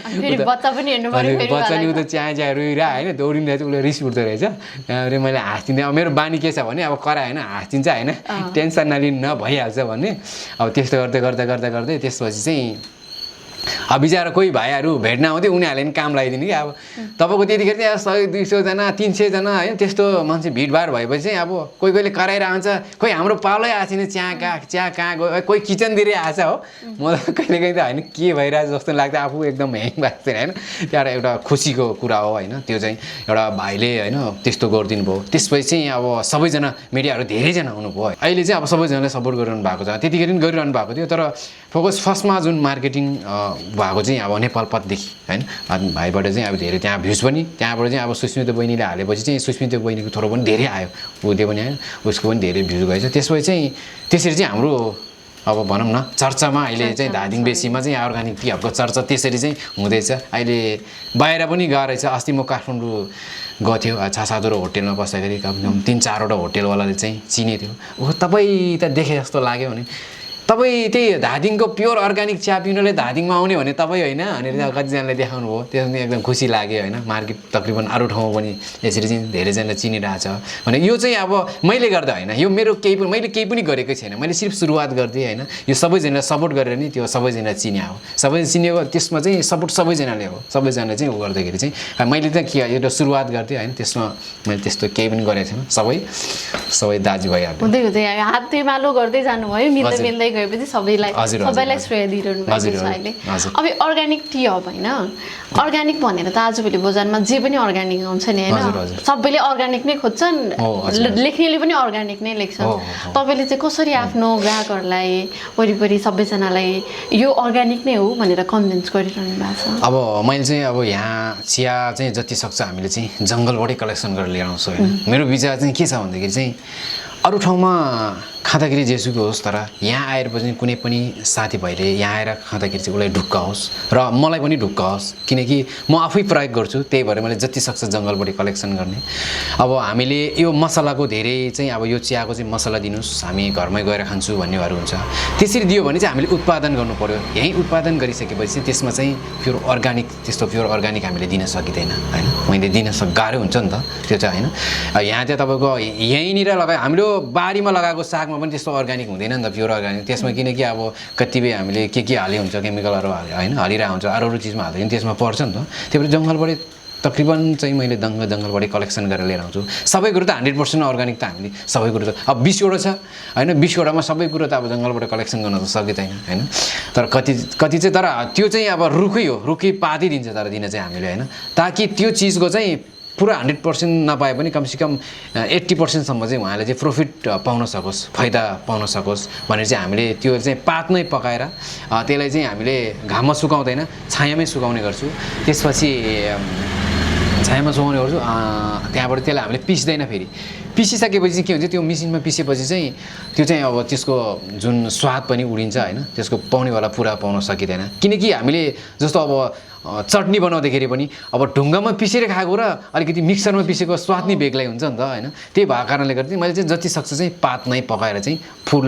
बच्चा नि उता चिया रुइरह होइन दौडिँदा चाहिँ उसले रिस उठ्दो रहेछ त्यहाँबाट मैले हाँसिदिँदै अब मेरो बानी के छ भने अब करायो होइन हाँसिदिन्छ होइन टेन्सन नलिनु न भइहाल्छ भन्ने अब त्यस्तो गर्दै गर्दै गर्दै गर्दै त्यसपछि चाहिँ अब बिचरा कोही भाइहरू भेट्न आउँथ्यो उनीहरूले पनि काम लगाइदिने कि अब तपाईँको त्यतिखेर चाहिँ 100-200जना 300जना होइन त्यस्तो मान्छे भिडभाड भएपछि चाहिँ अब कोही कराएर आउँछ खोइ हाम्रो पालै आएको छैन चिया कहाँ गयो कोही किचनतिरै आएछ हो म त कहिलेकाहीँ त होइन के भइरहेछ जस्तो लाग्छ आफू एकदम ह्याङ भएको छैन होइन त्यहाँबाट एउटा खुसीको कुरा हो होइन त्यो चाहिँ एउटा भाइले होइन त्यस्तो गरिदिनु भयो त्यसपछि चाहिँ अब सबैजना मिडियाहरू धेरैजना आउनुभयो अहिले चाहिँ अब सबैजनाले सपोर्ट गरिरहनु भएको छ त्यतिखेर पनि गरिरहनु भएको थियो तर फोकस फर्स्टमा जुन मार्केटिङ भएको चाहिँ अब नेपाल पत्रिका होइन भाइबाट चाहिँ अब धेरै त्यहाँ भ्युज पनि त्यहाँबाट चाहिँ अब सुस्मिता बहिनीले हालेपछि चाहिँ सुस्मिता बहिनीको थोरो पनि धेरै आयो त्यो पनि आयो उसको पनि धेरै भ्युज गएछ त्यसपछि चाहिँ त्यसरी चाहिँ हाम्रो अब भनौँ न चर्चामा अहिले चाहिँ धादिङ बेसीमा चाहिँ अर्ग्यानिक टी हबको चर्चा त्यसरी चाहिँ हुँदैछ अहिले बाहिर पनि गएर रहेछ अस्ति म काठमाडौँ गएको 6-7वटा होटेलमा बस्दाखेरि कम 3-4वटा होटेलवालाले चाहिँ चिनेको थियो ओ तपाईँ त देखे जस्तो लाग्यो भने तपाईँ त्यही धादिङको प्योर अर्ग्यानिक चिया पिउनले धादिङमा आउने भने तपाईँ होइन भनेर कतिजनाले देखाउनु भयो त्यसमा एकदम खुसी लाग्यो होइन मार्केट तकरिबन अरू ठाउँमा पनि यसरी चाहिँ धेरैजनाले चिनिरहेको छ भने यो चाहिँ अब मैले गर्दा होइन यो मेरो मैले केही पनि गरेकै छैन मैले सिर्फ सुरुवात गरिदिएँ होइन यो सबैजनाले सपोर्ट गरेर नि त्यो सबैजना चिन्या हो सबैजना चिनेको त्यसमा चाहिँ सपोर्ट सबैजनाले हो सबैजनाले चाहिँ उ गर्दाखेरि चाहिँ मैले त के एउटा सुरुवात गर्थेँ होइन त्यसमा मैले त्यस्तो केही पनि गरेको छैन सबै दाजुभाइ हुँदै हुँदै हात तेमालो गर्दै जानुभयो मिल्दै गएपछि सबैलाई श्रेय दिइरहनु भएको छ अहिले अब अर्ग्यानिक टी हब होइन अर्ग्यानिक भनेर त आजभोलि बजारमा जे पनि अर्ग्यानिक आउँछ नि होइन सबैले अर्ग्यानिक नै खोज्छन् लेख्नेले पनि अर्ग्यानिक नै लेख्छन् तपाईँले चाहिँ कसरी आफ्नो ग्राहकहरूलाई वरिपरि सबैजनालाई यो अर्ग्यानिक नै हो भनेर कन्भिन्स गरिरहनु भएको छ अब मैले चाहिँ अब यहाँ चिया चाहिँ जति सक्छ हामीले चाहिँ जङ्गलबाटै कलेक्सन गरेर लिएर आउँछौँ होइन मेरो विचार चाहिँ के छ भन्दाखेरि चाहिँ अरू ठाउँमा खाँदाखेरि जेसुकै होस् तर यहाँ आएर पनि कुनै पनि साथीभाइले यहाँ आएर खाँदाखेरि चाहिँ उसलाई ढुक्क होस् र मलाई पनि ढुक्क होस् किनकि म आफै प्रयोग गर्छु त्यही भएर मैले जति सक्छ जङ्गलबाट कलेक्सन गर्ने अब हामीले यो मसलाको धेरै चाहिँ अब यो चियाको चाहिँ मसला दिनुहोस् हामी घरमै गएर खान्छु भन्नेहरू हुन्छ त्यसरी दियो भने चाहिँ हामीले उत्पादन गर्नु पर्यो यहीँ उत्पादन गरिसकेपछि चाहिँ त्यसमा चाहिँ प्योर अर्ग्यानिक त्यस्तो प्योर अर्ग्यानिक हामीले दिन सकिँदैन होइन मैले दिन गाह्रो हुन्छ नि त त्यो चाहिँ होइन यहाँ चाहिँ तपाईँको यहीँनिर लगायो हाम्रो बारीमा लगाएको सागमा पनि त्यस्तो अर्ग्यानिक हुँदैन नि त प्योर अर्ग्यानिक त्यसमा किनकि अब कतिपय हामीले के हाले हुन्छ केमिकलहरू होइन हालिरहेको हुन्छ अरू चिजमा हाल्दैन त्यसमा पर्छ नि त त्यही भएर जङ्गलबाटै तकरिबन चाहिँ मैले जङ्गलबाटै कलेक्सन गरेर लिएर आउँछु सबै कुरो त 100% अर्ग्यानिक त हामीले सबै कुरो त अब 20वटा छ होइन 20वटामा सबै कुरो त अब जङ्गलबाट कलेक्सन गर्न त सकिँदैन होइन तर कति चाहिँ तर त्यो चाहिँ अब रुखै पाती दिन्छ तर दिन चाहिँ हामीले होइन ताकि त्यो चिजको चाहिँ पुरा 100% नपाए पनि कमसेकम 80%सम्म चाहिँ उहाँले चाहिँ प्रफिट पाउन सकोस् फाइदा पाउन सकोस् भनेर चाहिँ हामीले त्यो चाहिँ पातमै पकाएर त्यसलाई चाहिँ हामीले घाममा सुकाउँदैन छायामै सुकाउने गर्छु त्यसपछि छायामा सुकाउने गर्छु त्यहाँबाट त्यसलाई हामीले पिस्दैन फेरि पिसिसकेपछि चाहिँ के हुन्छ त्यो मेसिनमा पिसेपछि चाहिँ त्यो चाहिँ अब त्यसको जुन स्वाद पनि उडिन्छ होइन त्यसको पाउनेवाला पुरा पाउन सकिँदैन किनकि हामीले जस्तो अब चटनी बनाउँदाखेरि पनि अब ढुङ्गामा पिसेर खाएको र अलिकति मिक्सरमा पिसेको स्वाद नै बेग्लै हुन्छ नि त होइन त्यही भएको कारणले गर्दा मैले चाहिँ जति सक्छ चाहिँ पातमै पकाएर चाहिँ फुल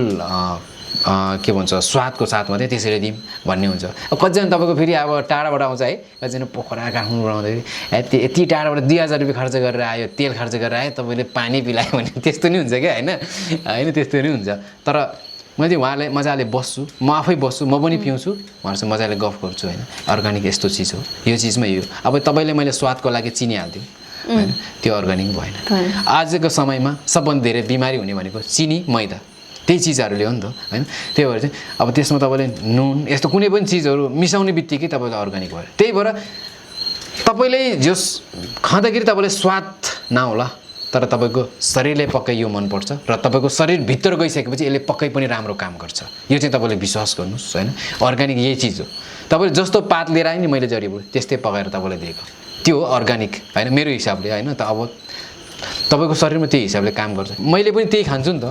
के भन्छ स्वादको साथमा चाहिँ त्यसरी दिउँ भन्ने हुन्छ अब कतिजना तपाईँको फेरि अब टाढाबाट आउँछ है कतिजना पोखरा काठमाडौँ बनाउँदाखेरि यति टाढाबाट 2000 रुपियाँ खर्च गरेर आयो तेल खर्च गरेर आयो तपाईँले पानी पिलायो भने त्यस्तो नि हुन्छ क्या होइन त्यस्तो नि हुन्छ तर मैले चाहिँ उहाँलाई मजाले बस्छु म आफै बस्छु म पनि पिउँछु उहाँहरूसँग मजाले गफ गर्छु होइन अर्ग्यानिक यस्तो चिज हो यो चिजमा यो अब तपाईँले मैले स्वादको लागि चिनिहाल्थ्यो होइन त्यो अर्ग्यानिक भएन आजको समयमा सबभन्दा धेरै बिमारी हुने भनेको चिनी मैदा त्यही चिजहरूले हो नि त होइन त्यही भएर चाहिँ अब त्यसमा तपाईँले नुन यस्तो कुनै पनि चिजहरू मिसाउने बित्तिकै तपाईँको अर्ग्यानिक भयो त्यही भएर तपाईँले जस खाँदाखेरि तपाईँले स्वाद नहोला तर तपाईँको शरीरले पक्कै यो मनपर्छ र तपाईँको शरीरभित्र गइसकेपछि यसले पक्कै पनि राम्रो काम गर्छ यो चाहिँ तपाईँले विश्वास गर्नुहोस् होइन अर्ग्यानिक यही चिज हो तपाईँले जस्तो पात लिएर आयो नि मैले जडीबुटी त्यस्तै पकाएर तपाईँलाई दिएको त्यो अर्ग्यानिक होइन मेरो हिसाबले होइन त अब तपाईँको शरीरमा त्यही हिसाबले काम गर्छ मैले पनि त्यही खान्छु नि त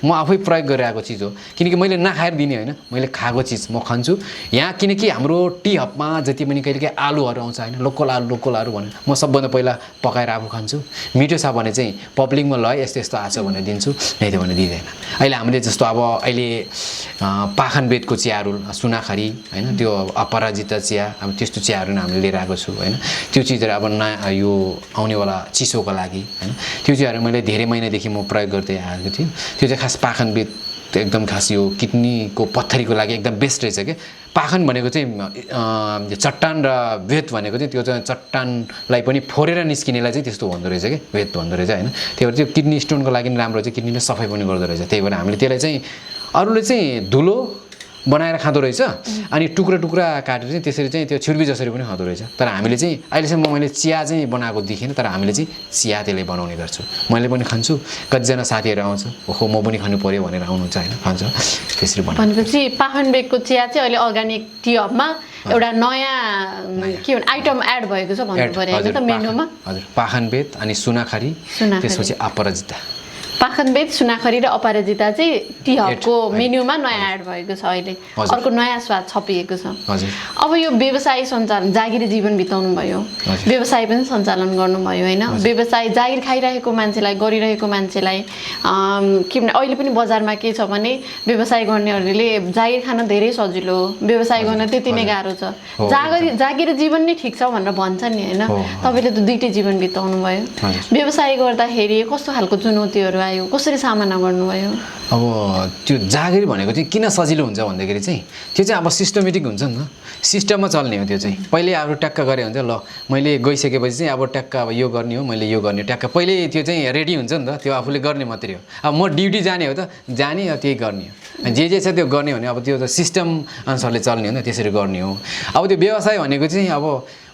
म आफै प्रयोग गरेर आएको चिज हो किनकि मैले नखाएर दिने होइन मैले खाएको चिज म खान्छु यहाँ किनकि हाम्रो टी हबमा जति पनि कहिलेकाहीँ आलुहरू आउँछ होइन लोकल आलु भनेर म सबभन्दा पहिला पकाएर आफू खान्छु मिठो छ भने चाहिँ पब्लिकमा ल यस्तो यस्तो आएको छ भनेर दिन्छु नै त भने दिँदैन अहिले हामीले जस्तो अब अहिले पाखनबेतको चियाहरू सुनाखरी होइन त्यो अपराजिता चिया अब त्यस्तो चियाहरू हामीले लिएर आएको छु होइन त्यो चिजहरू अब नयाँ यो आउनेवाला चिसोको लागि होइन त्यो चिजहरू मैले धेरै महिनादेखि म प्रयोग गर्दै आएको थिएँ त्यो चाहिँ खास पाखनबेत एकदम खास यो किडनीको पत्थरीको लागि एकदम बेस्ट रहेछ क्या पाखन भनेको चाहिँ चट्टान र वेत भनेको चाहिँ त्यो चाहिँ चट्टानलाई पनि फोरेर निस्किनेलाई चाहिँ त्यस्तो भन्दो रहेछ क्या वेत भन्दो रहेछ होइन त्यही भएर त्यो किडनी स्टोनको लागि राम्रो चाहिँ किडनीले सफाइ पनि गर्दो रहेछ त्यही भएर हामीले त्यसलाई चाहिँ अरूले चाहिँ धुलो बनाएर खाँदो रहेछ अनि टुक्रा टुक्रा काटेर चाहिँ त्यसरी चाहिँ त्यो छिर्बी जसरी पनि खाँदो रहेछ तर हामीले चाहिँ अहिलेसम्म मैले चिया चाहिँ बनाएको देखिनँ तर हामीले चाहिँ चिया त्यसले बनाउने गर्छु मैले पनि खान्छु कतिजना साथीहरू आउँछ ओहो म पनि खानु पर्यो भनेर आउनुहुन्छ होइन खान्छ त्यसरी भनेपछि पाखनबेतको चिया चाहिँ अहिले अर्ग्यानिक टी हबमा एउटा नयाँ के भन्छ आइटम एड भएको छ भन्नु पर्यो होइन त मेनुमा हजुर पाखनबेत अनि सुनाखरी त्यसपछि अपराजिता पाखनबेत सुनाखरी र अपराजिता चाहिँ टी हबको मेन्युमा नयाँ एड भएको छ अहिले अर्को नयाँ स्वाद छपिएको छ अब यो व्यवसाय सञ्चालन जागिरी जीवन बिताउनु भयो व्यवसाय पनि सञ्चालन गर्नुभयो होइन व्यवसाय जागिर खाइरहेको मान्छेलाई गरिरहेको मान्छेलाई के भने अहिले पनि बजारमा के छ भने व्यवसाय गर्नेहरूले जागिर खान धेरै सजिलो व्यवसाय गर्न त्यति नै गाह्रो छ जागिर जीवन नै ठिक छ भनेर भन्छ नि होइन तपाईँले त दुईटै जीवन बिताउनु भयो व्यवसाय गर्दाखेरि कस्तो खालको चुनौतीहरू आयो कसरी सामना गर्नुभयो अब त्यो जागिर भनेको चाहिँ किन सजिलो हुन्छ भन्दाखेरि चाहिँ त्यो चाहिँ अब सिस्टमेटिक हुन्छ नि त सिस्टममा चल्ने हो त्यो चाहिँ पहिले अब ट्याक्क गरे हुन्छ ल मैले गइसकेपछि चाहिँ अब ट्याक्क अब यो गर्ने हो मैले यो गर्ने ट्याक्क पहिले त्यो चाहिँ रेडी हुन्छ नि त त्यो आफूले गर्ने मात्रै हो अब म ड्युटी जाने हो त जाने त्यही गर्ने हो जे छ त्यो गर्ने भने अब त्यो त सिस्टम अनुसारले चल्ने हो नि त त्यसरी गर्ने हो अब त्यो व्यवसाय भनेको चाहिँ अब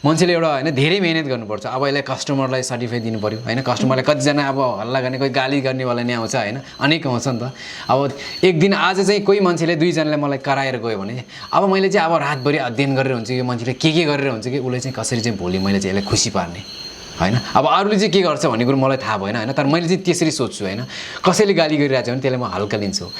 मान्छेले एउटा होइन धेरै मेहनत गर्नुपर्छ अब यसलाई कस्टमरलाई सर्टिफाई दिनु पऱ्यो होइन कस्टमरलाई कतिजना अब हल्ला गर्ने कोही गाली गर्नेवाला नै आउँछ होइन अनेक आउँछ नि त अब एक दिन आज चाहिँ कोही मान्छेले दुईजनाले मलाई कराएर गयो भने अब मैले चाहिँ अब रातभरि अध्ययन गरेर हुन्छ कि मान्छेले के गरेर हुन्छ कि उसले चाहिँ कसरी चाहिँ भोलि मैले चाहिँ यसलाई खुसी पार्ने होइन अब अरूले चाहिँ के गर्छ भन्ने कुरो मलाई थाहा भएन होइन तर मैले चाहिँ त्यसरी सोच्छु होइन कसैले गाली गरिरहेको छ भने त्यसलाई म हल्का लिन्छु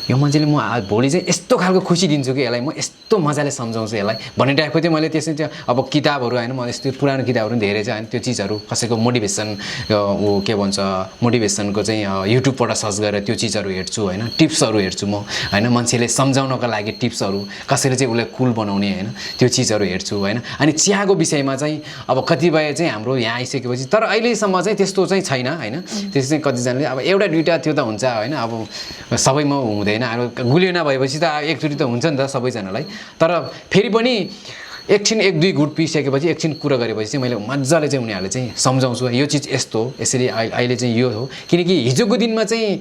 यो मान्छेले म भोलि चाहिँ यस्तो खालको खुसी दिन्छु कि यसलाई म यस्तो मजाले सम्झाउँछु यसलाई भन्ने टाइपको चाहिँ मैले त्यसै चाहिँ अब किताबहरू होइन म यस्तो पुरानो किताबहरू पनि धेरै छ होइन त्यो चिजहरू कसैको मोटिभेसन ऊ के भन्छ मोटिभेसनको चाहिँ युट्युबबाट सर्च गरेर त्यो चिजहरू हेर्छु होइन टिप्सहरू हेर्छु म होइन मान्छेले सम्झाउनको लागि टिप्सहरू कसरी चाहिँ उसलाई कुल बनाउने होइन त्यो चिजहरू हेर्छु होइन अनि चियाको विषयमा चाहिँ अब कतिपय चाहिँ हाम्रो यहाँ आइसकेपछि तर अहिलेसम्म चाहिँ त्यस्तो चाहिँ छैन होइन त्यस्तो चाहिँ कतिजनाले अब एउटा दुइटा त्यो त हुन्छ होइन अब सबैमा हुँदैन अब गुलियो नभएपछि त एकचोटि त हुन्छ नि त सबैजनालाई तर फेरि पनि एकछिन एक दुई घुट पिइसकेपछि एकछिन कुरा गरेपछि चाहिँ मैले मजाले चाहिँ उनीहरूले चाहिँ सम्झाउँछु यो चिज यस्तो हो यसरी अहिले चाहिँ यो हो किनकि हिजोको दिनमा चाहिँ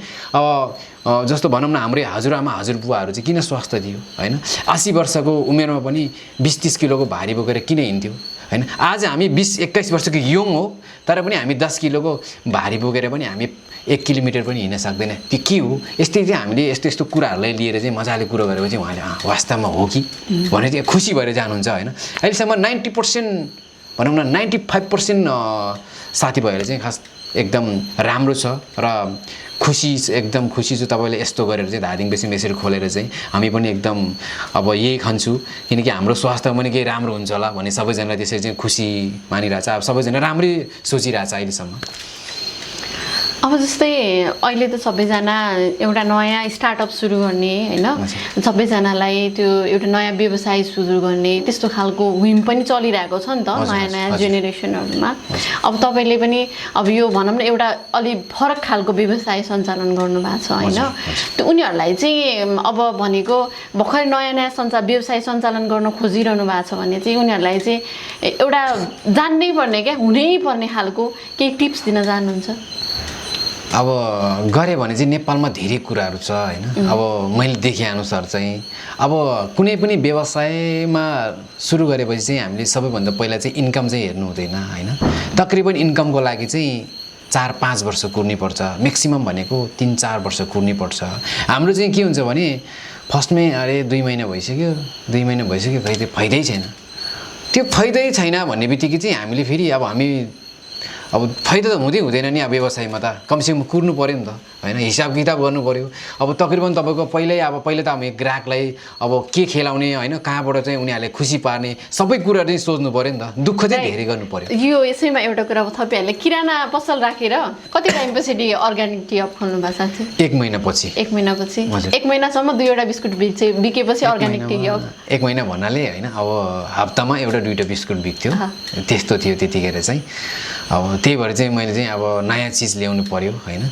जस्तो भनौँ न हाम्रै हजुरआमा हजुरबुवाहरू चाहिँ किन स्वास्थ्य थियो होइन 80 वर्षको उमेरमा पनि 20-30 किलोको भारी बोकेर किन हिँड्थ्यो होइन आज हामी 20-21 वर्षको यङ हो तर पनि हामी 10 किलोको भारी बोकेर पनि हामी 1 किलोमिटर पनि हिँड्न सक्दैन त्यो के हो यस्तै चाहिँ हामीले यस्तो यस्तो कुराहरूलाई लिएर चाहिँ मजाले कुरो गरेपछि उहाँले वास्तवमा हो कि भनेर चाहिँ खुसी भएर जानुहुन्छ होइन अहिलेसम्म 90% भनौँ न 95% साथीभाइहरू चाहिँ खास एकदम राम्रो छ र खुसी एकदम खुसी छु तपाईँले यस्तो गरेर चाहिँ धादिङ बेसी मेसेर खोलेर चाहिँ हामी पनि एकदम अब यही खान्छु किनकि हाम्रो स्वास्थ्य पनि केही राम्रो हुन्छ होला भन्ने सबैजनालाई त्यसरी चाहिँ खुसी मानिरहेछ अब सबैजना राम्रै सोचिरहेछ अहिलेसम्म अब जस्तै अहिले त सबैजना एउटा नयाँ स्टार्टअप सुरु गर्ने होइन सबैजनालाई त्यो एउटा नयाँ व्यवसाय सुरु गर्ने त्यस्तो खालको व्हिम पनि चलिरहेको छ नि त नयाँ नयाँ जेनेरेसनहरूमा अब तपाईँले पनि अब यो भनौँ न एउटा अलि फरक खालको व्यवसाय सञ्चालन गर्नुभएको छ होइन त्यो उनीहरूलाई चाहिँ अब भनेको भर्खरै नयाँ नयाँ व्यवसाय सञ्चालन गर्न खोजिरहनु भएको छ भने चाहिँ उनीहरूलाई चाहिँ एउटा जान्नै पर्ने क्या हुनै पर्ने खालको केही टिप्स दिन चाहनुहुन्छ अब गरे भने चाहिँ नेपालमा धेरै कुराहरू छ होइन अब मैले देखेअनुसार चाहिँ अब कुनै पनि व्यवसायमा सुरु गरेपछि चाहिँ हामीले सबैभन्दा पहिला चाहिँ इन्कम चाहिँ हेर्नु हुँदैन होइन तकरिबन इन्कमको लागि चाहिँ 4-5 वर्ष कुर्नुपर्छ म्याक्सिमम भनेको 3-4 वर्ष कुर्नुपर्छ हाम्रो चाहिँ के हुन्छ भने फर्स्टमै अरे 2 महिना भइसक्यो 2 महिना भइसक्यो खै त्यो फाइदै छैन त्यो फाइदै छैन भन्ने बित्तिकै चाहिँ हामीले फेरि अब फाइदा त हुँदैन नि अब व्यवसायमा त कमसेकम कुर्नु पऱ्यो नि त होइन हिसाब किताब गर्नु पऱ्यो अब तकरिबन तपाईँको पहिले त हामी ग्राहकलाई अब के खेलाउने होइन कहाँबाट चाहिँ उनीहरूले खुसी पार्ने सबै कुराहरू चाहिँ सोच्नु पऱ्यो नि त दुःख चाहिँ धेरै गर्नु पऱ्यो यो यसैमा एउटा कुरा थपिहाल्ने किराना पसल राखेर कति टाइम पछि अर्ग्यानिक टी हब खोल्नु भएको साथी 1 महिनापछि 1 महिनापछि 1 महिनासम्म 2वटा बिस्कुट बिकेपछि अर्ग्यानिक टी हब 1 महिना भन्नाले होइन अब हप्तामा 1-2 बिस्कुट बिक्थ्यो त्यस्तो थियो त्यतिखेर चाहिँ अब त्यही भएर चाहिँ मैले चाहिँ अब नयाँ चिज ल्याउनु पर्यो होइन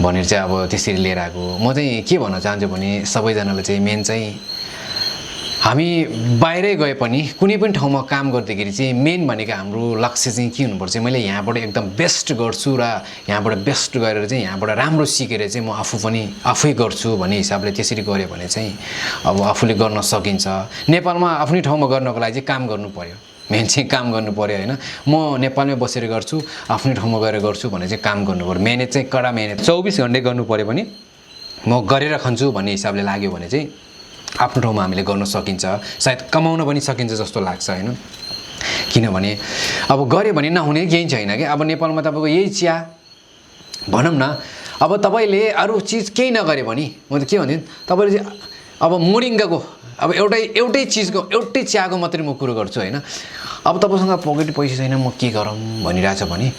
भनेर चाहिँ अब त्यसरी लिएर आएको म चाहिँ के भन्न चाहन्छु भने सबैजनाले चाहिँ मेन चाहिँ हामी बाहिरै गए पनि कुनै पनि ठाउँमा काम गर्दाखेरि चाहिँ मेन भनेको हाम्रो लक्ष्य चाहिँ के हुनुपर्छ मैले यहाँबाट एकदम बेस्ट गर्छु र यहाँबाट बेस्ट गरेर चाहिँ यहाँबाट राम्रो सिकेर चाहिँ म आफै गर्छु भन्ने हिसाबले त्यसरी गऱ्यो भने चाहिँ अब आफूले गर्न सकिन्छ नेपालमा आफ्नै ठाउँमा गर्नको लागि चाहिँ काम गर्नु पर्यो मेन चाहिँ काम गर्नु पर्यो होइन म नेपालमै बसेर गर्छु आफ्नै ठाउँमा गएर गर्छु भने चाहिँ काम गर्नु पर्यो मेहनत चाहिँ कडा मेहनत 24 घन्टे गर्नु पर्यो भने म गरेर खान्छु भन्ने हिसाबले लाग्यो भने चाहिँ आफ्नो ठाउँमा हामीले गर्न सकिन्छ सायद कमाउन पनि सकिन्छ जस्तो लाग्छ होइन किनभने अब गऱ्यो भने नहुने केही छैन क्या अब नेपालमा तपाईँको यही चिया भनौँ न अब तपाईँले अरू चिज केही नगऱ्यो भने म त के भन्छु तपाईँले चाहिँ अब मोरिङ्गाको अब एउटै चिजको एउटै चियाको मात्रै म कुरो गर्छु होइन अब तपाईँसँग पकेट पैसा छैन म के गरौँ भनिरहेछ भने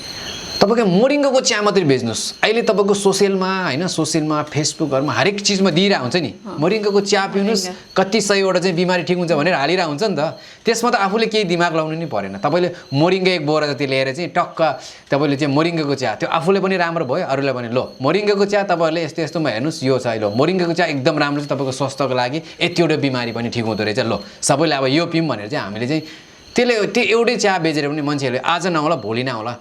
तपाईँको मोरिङ्गाको चिया मात्रै बेच्नुहोस् अहिले तपाईँको सोसियलमा फेसबुकहरूमा हरेक चिजमा दिइरहेको हुन्छ नि मोरिङ्गाको चिया पिउनुहोस् कति 100वटा चाहिँ बिमारी ठिक हुन्छ भनेर हालिरहेको हुन्छ नि त त्यसमा त आफूले केही दिमाग लाउनु नि परेन तपाईँले मोरिङ्गा 1 बोरा जति ल्याएर चाहिँ टक्क तपाईँले चाहिँ मोरिङ्गाको चिया त्यो आफूले पनि राम्रो भयो अरूलाई पनि लो मोरिङ्गाको चिया तपाईँहरूले यस्तोमा हेर्नुहोस् यो छ लो मोरिङ्गाको चिया एकदम राम्रो छ तपाईँको स्वास्थ्यको लागि यतिवटा बिमारी पनि ठिक हुँदो रहेछ लो सबैले अब यो पिउँ भनेर चाहिँ हामीले चाहिँ त्यो एउटै चिया बेचेर पनि मान्छेहरूले आज नहोला भोलि नहोला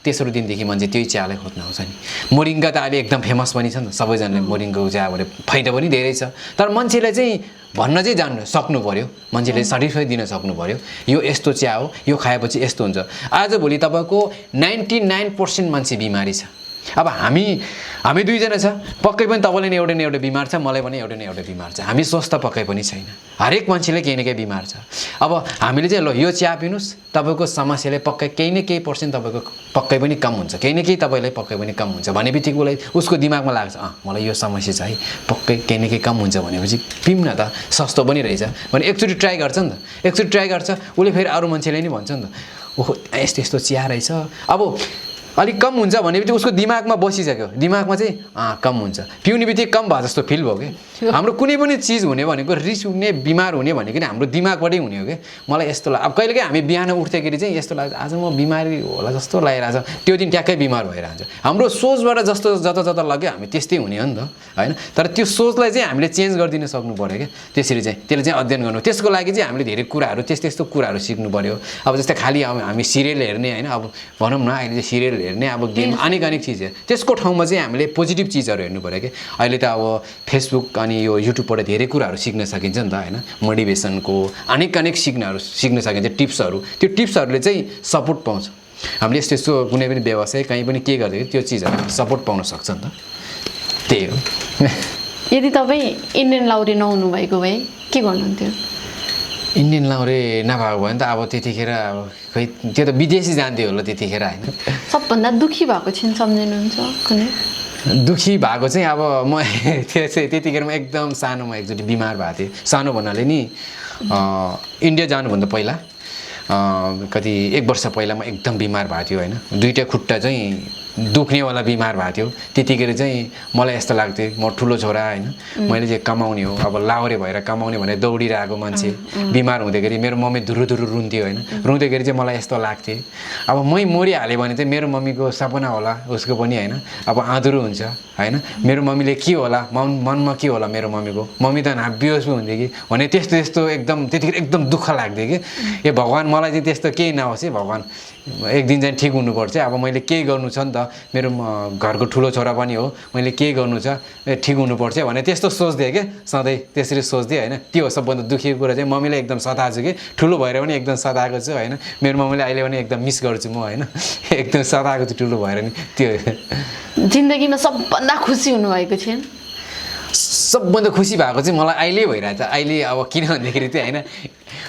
तेस्रो दिनदेखि मान्छे त्यही चियालाई खोज्न आउँछ नि मोरिङ्गा त अहिले एकदम फेमस पनि छ नि त सबैजनाले मोरिङ्गाको चिया भने फाइदा पनि धेरै छ तर मान्छेले चाहिँ भन्न चाहिँ जान्नु सक्नु पर्यो मान्छेले सर्टिफाई दिन सक्नु पर्यो यो यस्तो चिया हो यो खाएपछि यस्तो हुन्छ आजभोलि तपाईँको 99% मान्छे बिमारी छ अब हामी दुईजना छ पक्कै पनि तपाईँले नि एउटा बिमार छ मलाई पनि एउटा बिमार छ हामी स्वस्थ पक्कै पनि छैन हरेक मान्छेले केही न केही बिमार छ अब हामीले चाहिँ ल यो चिया पिनुस् तपाईँको समस्याले पक्कै केही न केही पर्सेन्ट तपाईँको पक्कै पनि कम हुन्छ केही न केही तपाईँलाई पक्कै पनि कम हुन्छ भनेबित्तिकै उसलाई उसको दिमागमा लाग्छ मलाई यो समस्या छ है पक्कै केही न केही कम हुन्छ भनेपछि पिउँ न त सस्तो पनि रहेछ भने एकचोटि ट्राई गर्छ नि त एकचोटि ट्राई गर्छ उसले फेरि अरू मान्छेले नि भन्छ नि त ओहो यस्तो चिया रहेछ अब अलिक कम हुन्छ भनेपछि उसको दिमागमा बसिसक्यो दिमागमा चाहिँ कम हुन्छ पिउने बित्तिकै कम भए जस्तो फिल भयो कि हाम्रो कुनै पनि चिज हुने भनेको रिस उठ्ने बिमार हुने भनेको नि हाम्रो दिमागबाटै हुने हो कि मलाई यस्तो लाग्छ अब कहिलेकाहीँ हामी बिहान उठ्दाखेरि चाहिँ यस्तो लाग्छ आज म बिमारी होला जस्तो लागिरहेछ त्यो दिन ट्याक्कै बिमार भइरहन्छ हाम्रो सोचबाट जता लाग्यो हामी त्यस्तै हुने हो नि त होइन तर त्यो सोचलाई चाहिँ हामीले चेन्ज गरिदिन सक्नु पऱ्यो क्या त्यसरी चाहिँ त्यसले चाहिँ अध्ययन गर्नु त्यसको लागि चाहिँ हामीले धेरै कुराहरू त्यस्तो कुराहरू सिक्नु पऱ्यो अब जस्तै खालि हामी सिरियल हेर्ने होइन अब भनौँ न अहिले चाहिँ सिरियल हेर्ने अब गेम अनेक चिजहरू त्यसको ठाउँमा चाहिँ हामीले पोजिटिभ चिजहरू हेर्नु पऱ्यो कि अहिले त अब फेसबुक अनि यो युट्युबबाट धेरै कुराहरू सिक्न सकिन्छ नि त होइन मोटिभेसनको अनेक सिक्न सकिन्छ टिप्सहरू त्यो टिप्सहरूले चाहिँ सपोर्ट पाउँछ हामीले यस्तो कुनै पनि व्यवसाय कहीँ पनि के गर्दाखेरि त्यो चिजहरू सपोर्ट पाउन सक्छ नि त त्यही हो यदि तपाईँ इन्डियन लाउरे नहुनु भएको भए के गर्नुहुन्थ्यो इन्डियन लाउरे नभएको भयो भने त अब त्यतिखेर अब खै त्यो त विदेशी जान्थ्यो होला त्यतिखेर होइन सबभन्दा दुःखी भएको छिन् सम्झिनुहुन्छ कुनै दुःखी भएको चाहिँ अब म त्यतिखेरमा एकदम सानोमा एकचोटि बिमार भएको थिएँ सानो भन्नाले नि इन्डिया जानुभन्दा पहिला कति 1 वर्ष पहिला म एकदम बिमार भएको थियो होइन 2टा खुट्टा चाहिँ दुख्नेवाला बिमार भएको थियो त्यतिखेर चाहिँ मलाई यस्तो लाग्थ्यो म ठुलो छोरा होइन मैले चाहिँ कमाउने हो अब लाउरे भएर कमाउने भनेर दौडिरहेको मान्छे बिमार हुँदाखेरि मेरो मम्मी धुरु रुन्थ्यो होइन रुँदाखेरि चाहिँ मलाई यस्तो लाग्थ्यो अब मै मरिहालेँ भने चाहिँ मेरो मम्मीको सपना होला उसको पनि होइन अब आँधुरो हुन्छ होइन मेरो मम्मीले के होला मनमा के होला मेरो मम्मीको मम्मी त बेहोस पो हुन्थ्यो कि भने त्यस्तो एकदम त्यतिखेर एकदम दुःख लाग्थ्यो कि ए भगवान् मलाई चाहिँ त्यस्तो केही नहोस् है भगवान् एक दिन चाहिँ ठिक हुनुपर्छ अब मैले केही गर्नु छ नि त मेरो घरको ठुलो छोरा पनि हो मैले केही गर्नु छ ठिक हुनुपर्छ भने त्यस्तो सोच्थेँ क्या सधैँ त्यसरी सोच्थेँ होइन त्यो हो सबभन्दा दुःखीको कुरा चाहिँ मम्मीले एकदम सताएको छु कि ठुलो भएर पनि एकदम सताएको छु होइन मेरो मम्मीले अहिले पनि एकदम मिस गर्छु म होइन एकदम सताएको छु ठुलो भएर नि त्यो जिन्दगीमा सबभन्दा खुसी हुनुभएको छ सबभन्दा खुसी भएको चाहिँ मलाई अहिले भइरहेछ अहिले अब किन भन्दाखेरि चाहिँ होइन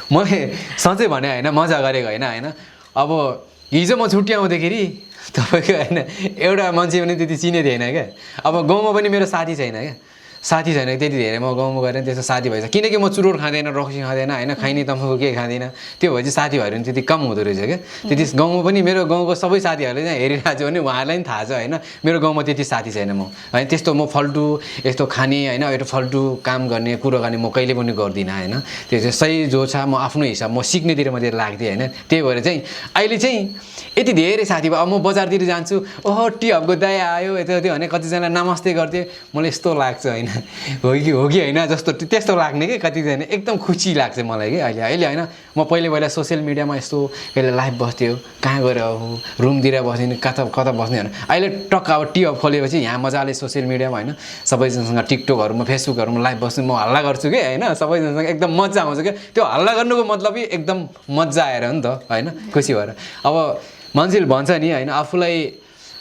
मैले सधैँ भने होइन मजा गरेको होइन अब हिजो म छुट्टी आउँदाखेरि तपाईँको होइन एउटा मान्छे पनि त्यति चिने थिएन क्या अब गाउँमा पनि मेरो साथी छैन क्या साथी छैन त्यति धेरै म गाउँमा गएर त्यस्तो साथी भएछ किनकि म चुरोट खाँदैन रक्सी खाँदैन होइन खैनी तम्बाकु केही खाँदिनँ त्यो भए चाहिँ साथीभाइहरू पनि त्यति कम हुँदो रहेछ क्या त्यति गाउँमा पनि मेरो गाउँको सबै साथीहरूले चाहिँ हेरिरहेको छ भने उहाँहरूलाई पनि थाहा छ होइन मेरो गाउँमा त्यति साथी छैन म होइन त्यस्तो म फाल्टु यस्तो खाने होइन एउटा फाल्टु काम गर्ने कुरो गर्ने म कहिले पनि गर्दिनँ होइन त्यो चाहिँ सही जो छ म आफ्नो हिसाब म सिक्नेतिर मात्रै लाग्थेँ होइन त्यही भएर चाहिँ अहिले चाहिँ यति धेरै साथी भयो अब म बजारतिर जान्छु ओहो टी हबको दाइ आयो यता भने कतिजना नमस्ते गर्थ्यो मलाई यस्तो लाग्छ होइन हो कि होइन जस्तो त्यस्तो लाग्ने कि कतिजना एकदम खुसी लाग्छ मलाई कि अहिले होइन म पहिला सोसियल मिडियामा यस्तो कहिले लाइभ बस्थ्यो कहाँ गएर रुमतिर बस्ने कता बस्ने होइन अहिले टक्क अब टी हब खोलेपछि यहाँ मजाले सोसियल मिडियामा होइन सबैजनासँग टिकटकहरूमा फेसबुकहरूमा लाइभ बस्नु म हल्ला गर्छु कि होइन सबैजनासँग एकदम मजा आउँछ क्या त्यो हल्ला गर्नुको मतलब एकदम मजा आएर हो नि त होइन खुसी भएर अब मान्छेले भन्छ नि होइन आफूलाई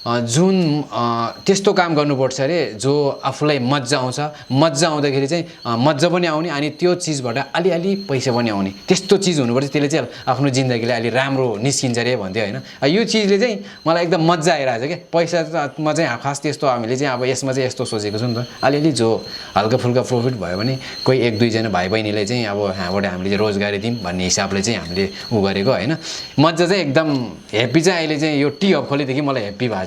जुन त्यस्तो काम गर्नुपर्छ अरे जो आफूलाई मजा आउँछ मजा आउँदाखेरि चाहिँ मजा पनि आउने अनि त्यो चिजबाट अलिअलि पैसा पनि आउने त्यस्तो चिज हुनुपर्छ त्यसले चाहिँ आफ्नो जिन्दगीलाई अलि राम्रो निस्किन्छ अरे भन्थ्यो होइन यो चिजले चाहिँ मलाई एकदम मजा आइरहेको छ क्या पैसा म चाहिँ खास त्यस्तो हामीले चाहिँ अब यसमा चाहिँ यस्तो सोचेको छु नि त अलिअलि जो हल्का फुल्का प्रफिट भयो भने कोही एक दुईजना भाइ बहिनीलाई चाहिँ अब यहाँबाट हामीले चाहिँ रोजगारी दिउँ भन्ने हिसाबले चाहिँ हामीले उ गरेको होइन मजा चाहिँ एकदम ह्याप्पी चाहिँ अहिले चाहिँ यो टी हब खोलेदेखि मलाई ह्याप्पी भएको छ